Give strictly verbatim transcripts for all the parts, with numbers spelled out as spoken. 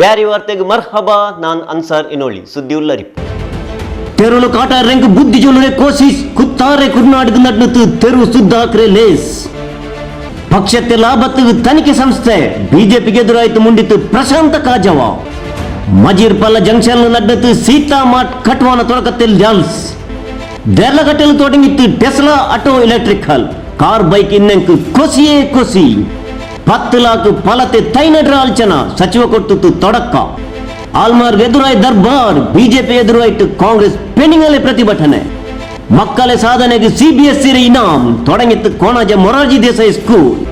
ಬ್ಯಾರಿ ವಾರ್ತೆಗ್ ಮರ್ಹಬಾ, ನಾನ್ ಅನ್ಸಾರ್ ಇನೋಳಿ. ಸುದ್ದಿ ಉಲ್ಲರಿಪು. ತೆರುಲು ಕಾಟಾರೆಂಕ್ ಬುದ್ಧಿ ಜೊಲುರೆ ಕೋಸಿಸ್, ಕುತ್ತಾರೆ ಕುರ್ನಾಡ್ಗ್ ನಡ್ನತ್ ತೆರು ಸುದ್ದಾಕ್ರೆ ಲೇಸ್. ಪಕ್ಷತೆ ಲಾಭತ್ಗ್ ತನಿಖೆ ಸಂಸ್ಥೆ, ಬಿಜೆಪಿಗ್ ಎದುರಾಯ್ತು ಮುಂಡಿತ್ ಪ್ರಶಾಂತ ಕಾಜವ. ಮಜೀರ್ಪಲ್ಲ ಜಂಕ್ಷನ್ ನಡ್ನತ್ ಸೀತಾ ಮಾರ್ಟ್ ಕಟ್ವಾನ ತೊಡಕತೆಲ್ ಜಾಲ್ಸ್. ದೇರ್ಲಕಟ್ಟೆಲ್ ತೊಡಂಗಿತ್ Tesla auto electrical car bike ಇನ್ನೆಂಕ್ ಕೊಸಿಯೇ ಕೊಸಿ. ಪತ್ತ್ ಲಾಕ್ ಪಲತೆ ತೈನಡ್ರ ಆಲ್ಚನ ಸಚಿವ ಕೊಟ್ಟುತ್ತು ತೊಡಕ್ಕ. ಆಲ್ಮಾರ್ಗ್ ಎದುರಾಯ್ ದರ್ಬಾರ್, ಬಿಜೆಪಿ ಎದುರಾಯ್ತು ಕಾಂಗ್ರೆಸ್ ಪೆನಿಂಗಲೆ ಪ್ರತಿಭಟನೆ. ಮಕ್ಕಳ ಸಾಧನೆಗೆ ಸಿಬಿಎಸ್ಇ ಇನಾಮ್ ತೊಡಂಗಿತ್ತು ಕೋಣಾಜೆ ಮೊರಾರ್ಜಿ ದೇಸಾಯಿ ಸ್ಕೂಲ್.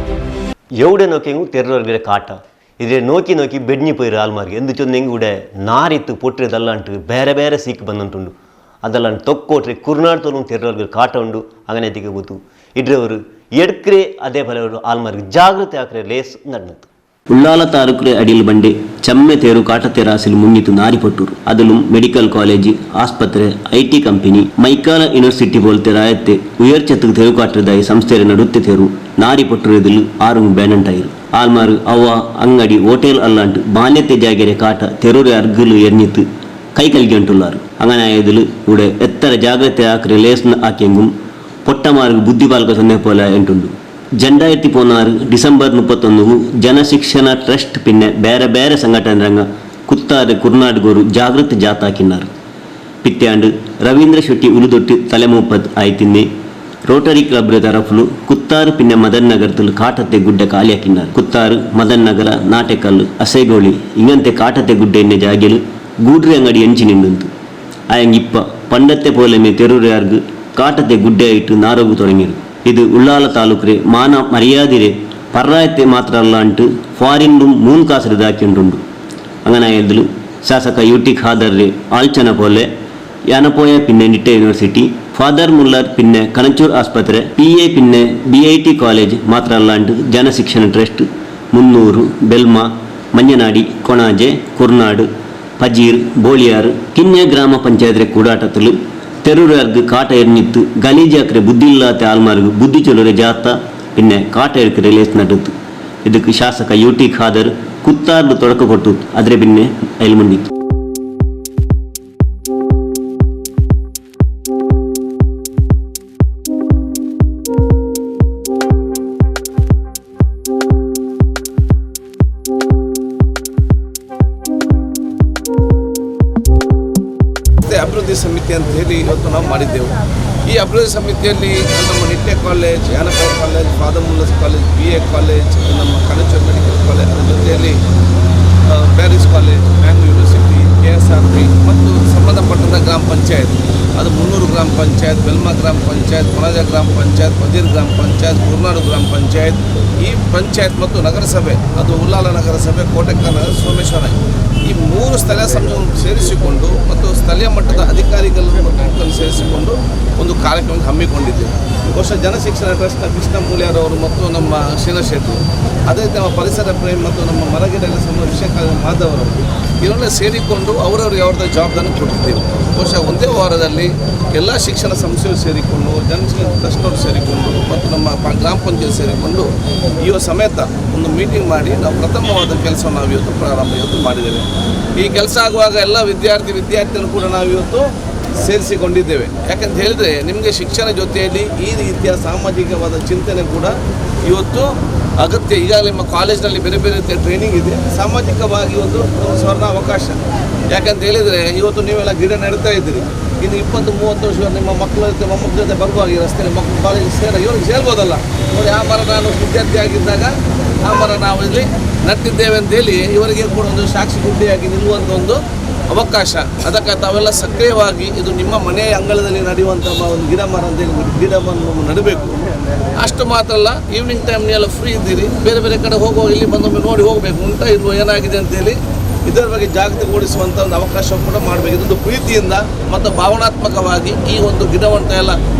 ಎವುಡೆ ನೋಕೆಂಗು ತೆರ್ರೋರ್ಗಿರೆ ಕಾಟ. ಇದ್ರೆ ನೋಕಿ ನೋಕಿ ಬೆಡ್ನಿ ಪೋಯಿರ ಆಲ್ಮಾರ್ಗೆ. ಎಂದು ಚೊಂದೆಂಗು ಉಡೆ ನಾರಿತ್ತು ಪೊಟ್ರೆದಲ್ಲಾಂಟು ಬೇರೆ ಬೇರೆ ಸೀಕ್ ಬಂದಂಟುಂಡು. ಅದೆಲ್ಲ ತೊಕ್ಕೋಟ್ರೆ ಕುರ್ನಾಡ್ ತೋಲುಂ ತೆರ್ರೋರ್ಗೆ ಕಾಟ ಉಂಡು. ಅಂಗನೆ ತಿಗೆ ಗೊತ್ತು. ಇಡ್ರೆವರು ಎಡ್ಕ್ರೆ ಅದೇ ಫಲವರು ಆಲ್ಮಾರ್ಗೆ ಜಾಗೃತಿ ಹಾಕ್ರೆ ಲೇಸ್ ನಡ್ನತ್ತು. ಉಳ್ಳಾಲ ತಾಲೂಕ್ರೆ ಅಡಿಲ್ ಬಂಡೆ ಚಮ್ಮೆ ತೇರು ಕಾಟತೆ ರಾಸಿಲು ಮುಂಗಿತು ನಾರಿ ಪೊಟ್ಟುರು. ಅದಲು ಮೆಡಿಕಲ್ ಕಾಲೇಜ್, ಆಸ್ಪತ್ರೆ, ಐಟಿ ಕಂಪನಿ, ಮೈಕಾಲ ಯೂನಿವರ್ಸಿಟಿ ಪೋಲ್ತೆ ರಾಯತ್ತೆ ಉಯರ್ಚತ್ಗ್ ತೆರು ಕಾಟ್ರಿದಾಯಿ ಸಂಸ್ಥೆರೆ ನಡುತ್ತೆ ತೆರು ನಾರಿ ಪೊಟ್ಟುರೆದಿಲು ಆರುಂಗ್ ಬೇನಂಟಾಯಿರು. ಆಲ್ಮಾರು ಅವ್ವ ಅಂಗಡಿ ಹೋಟೆಲ್ ಅಲ್ಲಾಂಟು ಬಾನೆತ್ತೆ ಜಾಗೆರೆ ಕಾಟ ತೆರುರೆ ಅರ್ಗುಲು ಎರ್ನಿತು ಕೈ ಕಲ್ಗೆಂಟುಲ್ಲಾರು. ಅಂಗನಾಯದಿಲು ಉಡೆ ಎತ್ತರ ಜಾಗ್ರತೆ ಆಕ್ರೆ ಲೇಸ್ನ ಆಕೆಂಗುಂ ಪೊಟ್ಟಮಾರ್ಗ್ ಬುದ್ಧಿ ಪಾಲ್ಕ ಸೊನ್ನೆ ಪೋಲ ಎಂಟುಂಡು. ಜಂಡಾಯತಿ ಪೋನಾರು ಡಿಸೆಂಬರ್ ಮುಪ್ಪತ್ತೊಂದುಗು ಜನಶಿಕ್ಷಣ ಟ್ರಸ್ಟ್ ಪಿನ್ನೆ ಬೇರೆ ಬೇರೆ ಸಂಘಟನೆರಂಗ ಕುತ್ತಾರು ಕುರ್ನಾಡ್ಗೋರು ಜಾಗೃತಿ ಜಾಥಾ ಆಕಿನಾರು. ಪಿತ್ಯಾಂಡು ರವೀಂದ್ರ ಶೆಟ್ಟಿ ಉಲುದೊಟ್ಟು ತಲೆಮೂಪದ್ ಆಯ್ತಿನ್ನೆ ರೋಟರಿ ಕ್ಲಬ್‌ರೆ ತರಫುಲು ಕುತ್ತಾರು ಪಿನ್ನೆ ಮದನ್ ನಗರದಲು ಕಾಟತೆ ಗುಡ್ಡೆ ಖಾಲಿ ಆಕಿನಾರು. ಕುತ್ತಾರು, ಮದನ್ ನಗರ, ನಾಟೆಕಲ್ಲು, ಅಸೆಗೋಳಿ ಇಂಗಂತೆ ಕಾಟತೆ ಗುಡ್ಡೆ ಇನ್ನೆ ಜಾಗೆಲು ಗೂಡ್ರಿ ಅಂಗಡಿ ಎಂಚಿ ನಿಂಡುಂತು. ಆಯಂಗ್ ಇಪ್ಪ ಪಂಡತ್ತೆ ಪೋಲೆಮೆ ತೆರುರ್ಯಾರ್ಗ್ ಕಾಟತೆ ಗುಡ್ಡೆ ಆಯಿಟ್ಟು ನಾರೋಗು ತೊಡಂಗಿರು. ಇದು ಉಳ್ಳಾಲ ತಾಲೂಕ್ರೆ ಮಾನ ಮರ್ಯಾದಿರೆ ಪರ್ರಾಯತೆ ಮಾತ್ರ ಅಲ್ಲಾಂಟು ಫಾರಿನ್‌ಡು ಮೂನ್ ಕಾಸ್‌ಡ್ ದಾಕಿಂಡುಂಡು. ಅಂಗನಾಯದಿಲು ಶಾಸಕ ಯು ಟಿ ಖಾದರ್ರೆ ಆಲ್ಚನ ಪೋಲೆ, ಯಾನಪೋಯ ಪಿನ್ನೆ ನಿಟ್ಟೆ ಯೂನಿವರ್ಸಿಟಿ, ಫಾದರ್ ಮುಲ್ಲರ್ ಪಿನ್ನೆ ಕಣಚೂರ್ ಆಸ್ಪತ್ರೆ, ಪಿಎ ಪಿನ್ನೆ ಬಿಐಟಿ ಕಾಲೇಜ್ ಮಾತ್ರ ಅಲ್ಲಾಂಟು ಜನಶಿಕ್ಷಣ ಟ್ರಸ್ಟ್, ಮುನ್ನೂರು, ಬೆಲ್ಮ, ಮಂಜನಾಡಿ, ಕೊಣಾಜೆ, ಕುರ್ನಾಡು, ಪಜೀರ್, ಬೋಳಿಯಾರ್, ಕಿನ್ಯ ಗ್ರಾಮ ಪಂಚಾಯತ್ರೆ ಕೂಡಾಟತಲು ತೆರುರ್ಯಾರ್ಗ್ ಕಾಟ ಎರ್ನಿತ್ತು ಗಲೀಜಾಕ್ರೆ ಬುದ್ಧಿಲ್ಲಾತೆ ಆಲ್ಮಾರ್ಗ್ ಬುದ್ಧಿ ಚೊಲುರೆ ಜಾಥಾ ಪಿನ್ನೆ ಕಾಟ ಎರ್ಕರೆ ಲೇಸ್ ನಡುತ್ತು. ಇದಕ್ಕೆ ಶಾಸಕ ಯು ಟಿ ಖಾದರ್ ಕುತ್ತಾರ್‌ಡು ತೊಡಕ ಕೊಟ್ಟು ಅದ್ರೆ ಬಿನ್ನೆ ಐಲ್ ಮುಂಡಿತ್ತು. ಅಭಿವೃದ್ಧಿ ಸಮಿತಿ ಅಂತ ಹೇಳಿ ಇವತ್ತು ನಾವು ಮಾಡಿದ್ದೆವು. ಈ ಅಭಿವೃದ್ಧಿ ಸಮಿತಿಯಲ್ಲಿ ನಮ್ಮ Nitte college, Yenepoya college, Father Muller's college, B A college, ನಮ್ಮ ಕಣಚೂರ್ ಮೆಡಿಕಲ್ ಕಾಲೇಜ್, ಅದರ ಜೊತೆಯಲ್ಲಿ, ಆ, Paris college, Mangalore university, K S R P ಮತ್ತು ಸಂಬಂಧಪಟ್ಟಂತ ಗ್ರಾಮ ಪಂಚಾಯತ್, ಅದು ಮುನ್ನೂರು ಗ್ರಾಮ ಪಂಚಾಯತ್, ಬೆಲ್ಮ ಗ್ರಾಮ ಪಂಚಾಯತ್, ಕೊಣಾಜೆ ಗ್ರಾಮ ಪಂಚಾಯತ್, ಪಜೀರ್ ಗ್ರಾಮ ಪಂಚಾಯತ್, ಕುರ್ನಾಡು ಗ್ರಾಮ ಪಂಚಾಯತ್, ಈ ಪಂಚಾಯತ್ ಮತ್ತು ನಗರಸಭೆ, ಅದು ಉಳ್ಳಾಲ ನಗರಸಭೆ, ಕೋಟೆಕ್ಕ ನಗರ, ಸೋಮೇಶ್ವರ, ಈ ಮೂರು ಸ್ಥಳೀಯ ಸಂಸ್ಥೆಗಳನ್ನು ಸೇರಿಸಿಕೊಂಡು ಮತ್ತು ಸ್ಥಳೀಯ ಮಟ್ಟದ ಅಧಿಕಾರಿಗಳನ್ನು ಮತ್ತು ಸೇರಿಸಿಕೊಂಡು ಒಂದು ಕಾರ್ಯಕ್ರಮ ಹಮ್ಮಿಕೊಂಡಿದ್ದೇವೆ. ಬಹುಶಃ ಜನಶಿಕ್ಷಣ ಟ್ರಸ್ಟ್‌ನ ಕೃಷ್ಣ ಮೂಲ್ಯಾರ್ ಅವರು ಮತ್ತು ನಮ್ಮ ಶ್ರೀನಾಥ್ ಶೆಟ್ಟಿ, ಅದೇ ರೀತಿ ನಮ್ಮ ಪರಿಸರ ಪ್ರೇಮಿ ಮತ್ತು ನಮ್ಮ ಮರಗಿಡಗಳ ಸಂಬಂಧ ವಿಷಯ ಮಾಧವ್ ಅವರು, ಇವರೆಲ್ಲ ಸೇರಿಕೊಂಡು ಅವರವರು ಅವರದೇ ಜವಾಬ್ದಾರಿ ಕೊಟ್ಟಿದ್ದೇವೆ. ಬಹುಶಃ ಒಂದೇ ವಾರದಲ್ಲಿ ಎಲ್ಲ ಶಿಕ್ಷಣ ಸಂಸ್ಥೆಗಳು ಸೇರಿಕೊಂಡು, ಜನಶಿಕ್ಷಣ ಟ್ರಸ್ಟ್‌ನವರು ಸೇರಿಕೊಂಡು ಮತ್ತು ನಮ್ಮ ಪ-, ಗ್ರಾಮ ಪಂಚಾಯತ್ ಸೇರಿಕೊಂಡು ಇವ ಸಮೇತ ಒಂದು ಮೀಟಿಂಗ್ ಮಾಡಿ ನಾವು ಪ್ರಥಮವಾದ ಕೆಲಸವನ್ನು ನಾವು ಇವತ್ತು ಪ್ರಾರಂಭ ಇವತ್ತು ಮಾಡಿದ್ದೇವೆ. ಈ ಕೆಲಸ ಆಗುವಾಗ ಎಲ್ಲ ವಿದ್ಯಾರ್ಥಿ ವಿದ್ಯಾರ್ಥಿಯನ್ನು ಕೂಡ ನಾವು ಇವತ್ತು ಸೇರಿಸಿಕೊಂಡಿದ್ದೇವೆ. ಯಾಕಂತ ಹೇಳಿದ್ರೆ ನಿಮಗೆ ಶಿಕ್ಷಣ ಜೊತೆಯಲ್ಲಿ ಈ ರೀತಿಯ ಸಾಮಾಜಿಕವಾದ ಚಿಂತನೆ ಕೂಡ ಇವತ್ತು ಅಗತ್ಯ. ಈಗಾಗಲೇ ನಿಮ್ಮ ಕಾಲೇಜ್‌ನಲ್ಲಿ ಬೇರೆ ಬೇರೆ ರೀತಿಯ ಟ್ರೈನಿಂಗ್ ಇದೆ. ಸಾಮಾಜಿಕವಾಗಿ ಒಂದು ಒಂದು ಸ್ವರ್ಣ ಅವಕಾಶ. ಯಾಕಂತ ಹೇಳಿದ್ರೆ ಇವತ್ತು ನೀವೆಲ್ಲ ಗಿಡ ನೆಡ್ತಾ ಇದ್ದೀರಿ. ಇನ್ನು ಇಪ್ಪತ್ತು ಮೂವತ್ತು ವರ್ಷ ನಿಮ್ಮ ಮಕ್ಕಳ ಜೊತೆ ಮೊಮ್ಮಕ್ಕಳ ಜೊತೆ ಬರುವಾಗ ಈ ರಸ್ತೆಯಲ್ಲಿ ಮಕ್ಕಳು ಕಾಲೇಜ್ ಸೇರ ಇವ್ರಿಗೆ ಸೇರ್ಬೋದಲ್ಲ. ನೋಡಿ, ಆ ಮರ ನಾನು ವಿದ್ಯಾರ್ಥಿ ಆಗಿದ್ದಾಗ ಆ ಮರ ನಾವು ಇಲ್ಲಿ ನಟ್ಟಿದ್ದೇವೆ ಅಂತ ಹೇಳಿ ಇವರಿಗೆ ಕೂಡ ಒಂದು ಸಾಕ್ಷಿ ಗುಡ್ಡೆಯಾಗಿ ನಿಲ್ಲುವಂಥ ಒಂದು ಅವಕಾಶ. ಅದಕ್ಕೆ ತಾವೆಲ್ಲ ಸಕ್ರಿಯವಾಗಿ ಇದು ನಿಮ್ಮ ಮನೆಯ ಅಂಗಳದಲ್ಲಿ ನಡೆಯುವಂಥ ಮ-, ಒಂದು ಗಿಡ ಮರ ಅಂತ ಹೇಳಿ ಗಿಡವನ್ನು ನಡಬೇಕು. ಅಷ್ಟು ಮಾತ್ರ ಅಲ್ಲ, ಈವ್ನಿಂಗ್ ಟೈಮ್ ನೀವೆಲ್ಲ ಫ್ರೀ ಇದ್ದೀರಿ, ಬೇರೆ ಬೇರೆ ಕಡೆ ಹೋಗುವಾಗ ಇಲ್ಲಿ ಬಂದೊಮ್ಮೆ ನೋಡಿ ಹೋಗಬೇಕು, ಉಂಟಾ ಇಲ್ವೋ, ಏನಾಗಿದೆ ಅಂತೇಳಿ ಇದರ ಬಗ್ಗೆ ಜಾಗೃತಿ ಮೂಡಿಸುವಂಥ ಒಂದು ಅವಕಾಶ ಕೂಡ ಮಾಡಬೇಕು. ಇದೊಂದು ಪ್ರೀತಿಯಿಂದ ಮತ್ತು ಭಾವನಾತ್ಮಕವಾಗಿ ಈ ಒಂದು ಗಿಡವನ್ನು ಎಲ್ಲ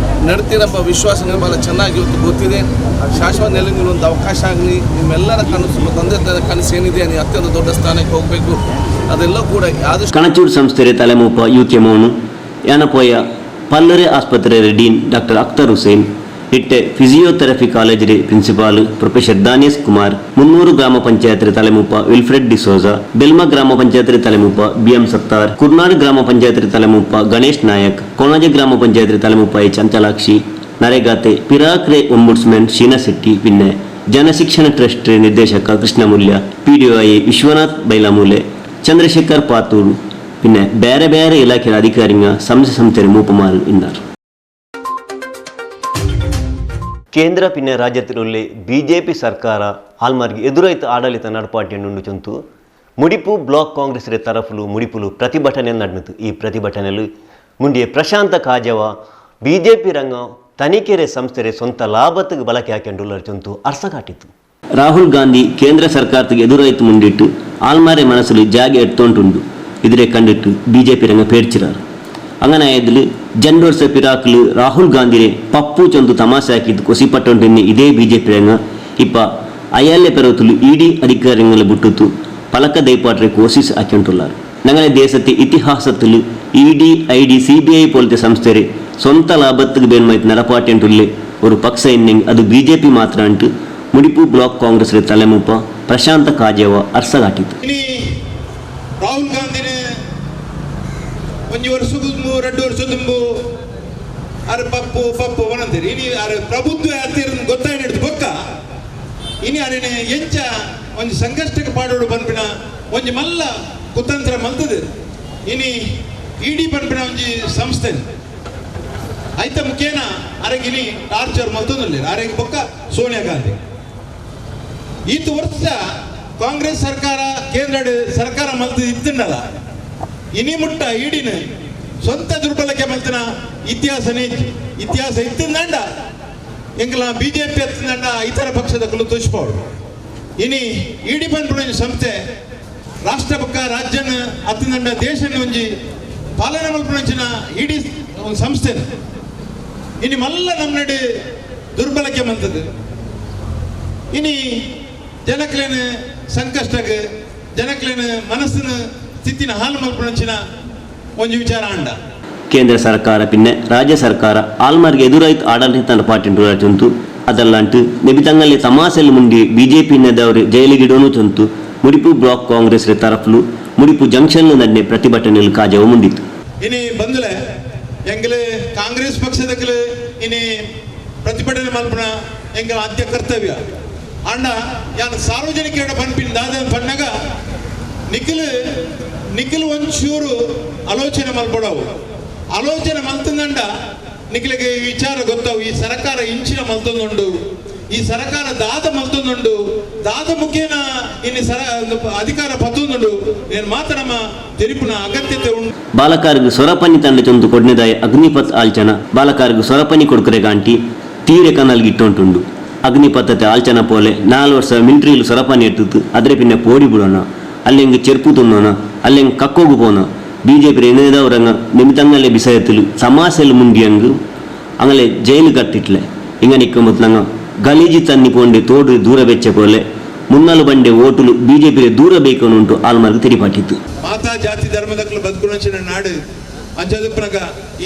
ನಡ್ತೀರೆಂಬ ವಿಶ್ವಾಸ ನನಗೆ ಬಹಳ ಚೆನ್ನಾಗಿ ಇವತ್ತು ಗೊತ್ತಿದೆ. ಶಾಶ್ವತ ನೆಲೆ ನಿಲ್ಲುವಂಥ ಅವಕಾಶ ಆಗಲಿ, ನಿಮ್ಮೆಲ್ಲರ ಕನಸು, ತಂದೆ ತಾಯಿಯ ಕನಸು ಏನಿದೆ, ನೀವು ಅತ್ಯಂತ ದೊಡ್ಡ ಸ್ಥಾನಕ್ಕೆ ಹೋಗಬೇಕು, ಅದೆಲ್ಲ ಕೂಡ ಆದಷ್ಟು ಕಣಚೂರ್ ಸಂಸ್ಥೆರೆ ತಲೆಮೂಪ ಯು ಕೆ ಮೋನು, ಯಾನಪೋಯ ಪಲ್ಲರೆ ಆಸ್ಪತ್ರೆರೆ ಡೀನ್ ಡಾಕ್ಟರ್ ಅಖ್ತರ್ ಹುಸೇನ್, ನಿಟ್ಟೆ ಫಿಸಿಯೋಥೆರಪಿ ಕಾಲೇಜಿರೆ ಪ್ರಿನ್ಸಿಪಾಲ್ ಪ್ರೊಫೆಸರ್ ದಾನೇಶ್ ಕುಮಾರ್, ಮುನ್ನೂರು ಗ್ರಾಮ ಪಂಚಾಯತ್ರೆ ತಲೆಮುಪ್ಪ ವಿಲ್ಫ್ರೆಡ್ ಡಿಸೋಜ, ಬೆಲ್ಮ ಗ್ರಾಮ ಪಂಚಾಯತ್ರೆ ತಲೆಮುಪ್ಪ ಬಿ ಎಂ ಸತ್ತಾರ್, ಕುರ್ನಾಡ್ ಗ್ರಾಮ ಪಂಚಾಯತ್ರೆ ತಲೆಮುಪ್ಪ ಗಣೇಶ್ ನಾಯಕ್, ಕೊಣಾಜೆ ಗ್ರಾಮ ಪಂಚಾಯತ್ರೆ ತಲೆಮುಪ್ಪ ಎಚ್ ಅಂಚಲಾಕ್ಷಿ, ನರೇಗಾತೆ ಪಿರಾಕ್ರೆ ombudsman ಶೀನಾ ಶೆಟ್ಟಿ, ಪಿನ್ನೆ ಜನಶಿಕ್ಷಣ ಟ್ರಸ್ಟ್ರೆ ನಿರ್ದೇಶಕ ಕೃಷ್ಣ ಮುಲ್ಯ, ಪಿಡಿಒ ಆಯಿ ವಿಶ್ವನಾಥ್ ಬೈಲಮೂಲೆ, ಚಂದ್ರಶೇಖರ್ ಪಾತೂರು, ಪಿನ್ನೆ ಬೇರೆ ಬೇರೆ ಇಲಾಖೆಯ ಅಧಿಕಾರಿಂಗ ಸಂಸ್ಥೆ ಸಂಸ್ಥೆರೆ ಮೂಪಮಾರ್ ಇನ್ನಾರ್. ಕೇಂದ್ರ ಪಿನ್ನೆ ರಾಜ್ಯತಿಲುಲ್ಲೆ ಬಿಜೆಪಿ ಸರ್ಕಾರ ಆಲ್ಮಾರ್ಗ್ ಎದುರಾಯ್ತು ಆಡಳಿತ ನಡಪಾಟಿಂಡುಂಡು ಚೊಂತು ಮುಡಿಪು ಬ್ಲಾಕ್ ಕಾಂಗ್ರೆಸ್ರೆ ತರಫುಲು ಮುಡಿಪುಲು ಪ್ರತಿಭಟನೆ ನಡ್ನತು. ಈ ಪ್ರತಿಭಟನೆಲು ಮುಂಡಿಯೆ ಪ್ರಶಾಂತ ಕಾಜವ ಬಿಜೆಪಿ ರಂಗ ತನಿಖೆರೆ ಸಂಸ್ಥೆರೆ ಸ್ವಂತ ಲಾಭತ್ಗ್ ಬಳಕೆ ಹಾಕ್ಯಂಡುಲ್ಲರ್ ಚೊಂತು ಅರ್ಸ ಕಾಟಿತು. ರಾಹುಲ್ ಗಾಂಧಿ ಕೇಂದ್ರ ಸರ್ಕಾರತ್ಗ್ ಎದುರಾಯ್ತು ಮುಂಡಿಟ್ಟು ಆಲ್ಮಾರೆ ಮನಸ್ಸುಲು ಜಾಗೆ ಎಡ್ತೊಂಟುಂಡು. ಇದ್ರೆ ಕಂಡಿಟ್ಟು ಬಿಜೆಪಿ ರಂಗ ಪೇಡ್ಚಿರಾರ್. ಅಂಗನಾಯದಿಲು ಜಂಡೋರ್ಸ ಪಿರಾಕುಲು ರಾಹುಲ್ ಗಾಂಧಿರೆ ಪಪ್ಪು ಚೊಂದು ತಮಾಸೆ ಹಾಕಿದ್ದು ಕೊಸಿ ಪಟ್ಟೊಂಟಿನ್ನೆ ಇದೇ ಬಿಜೆಪಿ ರಂಗ ಇಪ್ಪ ಅಯಲ್ಲೆ ಪೆರವತುಲು ಇಡಿ ಅಧಿಕಾರಿಂಗಲ ಬುಟ್ಟುತು ಪಲಕ ದೈಪಾಟ್ರೆ ಕೋಸಿಸ್ ಹಾಕ್ಯಂಟುಲ್ಲಾರ್. ನಂಗನೆ ದೇಶತೆ ಇತಿಹಾಸತುಲು ಇಡಿ, ಐಡಿ, ಸಿಬಿಐ ಪೋಲ್ತೆ ಸಂಸ್ಥೆರೆ ಸ್ವಂತ ಲಾಭತ್ಗ್ ಬೇನ್ಮೈತ್ ನಡಪಾಟೆಂಟುಲ್ಲೆ ಒರು ಪಕ್ಷ ಇನ್ನೆಂಗ್ ಅದು ಬಿಜೆಪಿ ಮಾತ್ರ ಅಂಟು ಮುಡಿಪು ಬ್ಲಾಕ್ ಕಾಂಗ್ರೆಸ್ರೆ ತಲೆಮುಪ್ಪ ಪ್ರಶಾಂತ ಕಾಜೇವ ಅರ್ಸಗಾಟಿತು. ಇನಿ ರಾಹುಲ್ ಗಾಂಧಿನ ಒಂಜಿ ವರ್ಷ ದುಂಬು, ರಡ್ಡ್ ವರ್ಷ ದುಂಬು ಆರ್ ಪಪ್ಪು ಪಪ್ಪು ವನಂತೆರ್. ಇನಿ ಆರ್ ಪ್ರಬುದ್ಧ ಆತೆರ್ ಗೊತ್ತಾಯಿನೆಡ್ದ್ ಬೊಕ್ಕ ಇನಿ ಆರೆನ ಎಂಚ ಒಂಜಿ ಸಂಕಷ್ಟಕ್ಕೆ ಪಾಡೋಡು ಪನ್ಪಿನ ಒಂಜಿ ಮಲ್ಲ ಕುತಂತ್ರ ಮಲ್ತದು. ಇನಿ ಇಡಿ ಪನ್ಪಿನ ಒಂಜಿ ಸಂಸ್ಥೆ ಐತ ಮುಖೇನ ಆರೆಗ್ ಇನಿ ಟಾರ್ಚರ್ ಮಲ್ತೊಂದುಲ್ಲೆರ್. ಆರೆಗ್ ಬೊಕ್ಕ ಸೋನಿಯಾ ಗಾಂಧಿ. ಈತ್ ವರ್ಷ ಕಾಂಗ್ರೆಸ್ ಸರ್ಕಾರ ಕೇಂದ್ರಡ್ ಸರ್ಕಾರ ಮಲ್ತ್ ಇತ್ತುಂಡಲ ಇನಿ ಮುಟ್ಟ ಇಡಿನ ಸ್ವಂತ ದುರ್ಬಳಕೆ ಮಲ್ತಿನ ಇತಿಹಾಸನೇ ಇಜ್ಜಿ. ಇತಿಹಾಸ ಇತ್ತುಂದಂಡ ಎಂಕಲ ಬಿಜೆಪಿ ಅತ್ತಂದಂಡ ಇತರ ಪಕ್ಷದಕುಲು ತೋಜಿಪಾವೊಡು. ಇನಿ ಇಡಿ ಪನ್ಪುನ ಒಂಜಿ ಸಂಸ್ಥೆ ರಾಷ್ಟ್ರ ಬೊಕ್ಕ ರಾಜ್ಯನ್ ಅತ್ತಂದಂಡ ದೇಶನ್ ಒಂಜಿ ಪಾಲನೆ ಮಲ್ಪುನಂಚಿನ ಇಡಿ ಒಂಜಿ ಸಂಸ್ಥೆನ್ ಇನಿ ಮಲ್ಲ ನಮ್ನಡ್ ದುರ್ಬಳಕೆ ಮಲ್ತದು. ಇನಿ ಜನಕ್ಲೆನ ಸಂಕಷ್ಟಗ್ ಜನಕ್ಲೆನ ಮನಸ್ಸಿನ ಸ್ಥಿತಿನ ಹಾಳು ಮಲ್ಪುನಂಚಿನ ಒಂಜಿ ವಿಚಾರ ಆಂಡ. ಕೇಂದ್ರ ಸರ್ಕಾರ ಪಿನ್ನೆ ರಾಜ್ಯ ಸರ್ಕಾರ ಆಲ್ಮಾರ್ಗ್ ಎದುರಾಯ್ತು ಆಡಳಿತ ನಡಪಾಟಿಂಟುಲ ಚೊಂತು ಅದಲ್ಲಾಂಟು ನೆಬಿತಂಗಲೆ ತಮಾಸೆಲ್ ಮುಂಡಿ ಬಿಜೆಪಿ ನೆದವರೆ ಜೈಲಿಗಿಡೋನು ಚೊಂತು ಮುಡಿಪು ಬ್ಲಾಕ್ ಕಾಂಗ್ರೆಸ್ರೆ ತರಫ್ಲು ಮುಡಿಪು ಜಂಕ್ಷನ್ಲು ನಡ್ನೆ ಪ್ರತಿಭಟನೆಲು ಕಾಜವ ಮುಂಡಿತು. ಇನಿ ಬಂಧುಲೆ, ಎಂಕುಲು ಕಾಂಗ್ರೆಸ್ ಪಕ್ಷದಕುಲು ಇನಿ ಪ್ರತಿಭಟನೆ ಮಲ್ಪುನ ಎಂಕುಲ ಆದ್ಯ ಕರ್ತವ್ಯ. ಆಂಡ ಯಾನ್ ಸಾರ್ವಜನಿಕೆರೆಡ ಪನ್ಪಿನ ದಾದ ಪನ್ನಗ ನಿಕುಲು, ನಿಕುಲು ಒಂಚೂರು ಆಲೋಚನೆ ಮಲ್ಪೊಡವು. ಆಲೋಚನೆ ಮಲ್ತಂದಂಡ ನಿಕ್ಲೆಗ್ ಈ ವಿಚಾರ ಗೊತ್ತಾವು, ಈ ಸರಕಾರ ಇಂಚಿನ ಮಲ್ತೊಂದುಂಡು, ಈ ಸರಕಾರ ದಾದ ಮಲ್ತೊಂದುಂಡು, ದಾದ ಮುಖೇನ ಇನಿ ಸರ-, ಅಧಿಕಾರ ಪತ್ತೊಂದುಂಡು, ಏನ್ ಮಾತ ನಮ ತೆರಿಪುನ ಅಗತ್ಯತೆ ಉಂಡು. ಬಾಲಕಾರ್ಗ್ ಸೊರಪನಿ ತಂಡ ಚೊಂತು ಕೊಡ್ನೆದಾಯೆ ಅಗ್ನಿಪಥ್ ಆಲ್ಚನ ಬಾಲಕಾರ್ಗ್ ಸೊರಪನಿ ಕೊಡ್ಕರೆಗಾಂಟಿ ತೀರೆ ಕನಲ್ಗಿಟ್ಟೊಂಟುಂಡು. ಅಗ್ನಿಪಥತೆ ಆಲ್ಚನ ಪೋಲೆ ನಾಲ್ ವರ್ಷ ಮಿಲಿಟರಿಲು ಸೊರಪನಿ ಎತ್ತುತು ಅದ್ರೆ ಪಿನ್ನೆ ಪೋಡಿ ಬುಡೋಣ, ಅಲ್ಲೆಂಗ್ ಚೆರ್ಪು ತುನ್ನೋಣ, ಅಲ್ಲೆಂಗ್ ಕಕ್ಕೋಗು ಪೋನ. ಬಿಜೆಪಿ ರೆನೆದವರಂಗ ನೆಮಿತಂಗಲೆ ಬಿಸಯತುಲು ಸಮಾಸೆಲು ಮುಂಡಿಯಂಗ್ ಅಂಗಲೆ ಜೈಲು ಕಟ್ಟಿಟ್ಲೆ. ಇಂಗನಿಕ್ಕ ಮುತ್ಲಂಗ ಗಲೀಜಿ ತನ್ನಿ ಪೋಂಡೆ ತೋಡು ದೂರ ಬೆಚ್ಚ ಪೋಲೆ ಮುನ್ನಲು ಬಂಡೆ ಓಟುಲು ಬಿಜೆಪಿರೆ ದೂರ ಬೇಕೊನುಂಟು ಆಲ್ಮಾರ್ಗ್ ತೆರಿಪಾಟಿತು. ಮಾತಾ ಜಾತಿ ಧರ್ಮದಕುಲು ಬದುಕುನಂಚಿನ ನಾಡು. ಅಂಚಾದುಪ್ಪುನಗ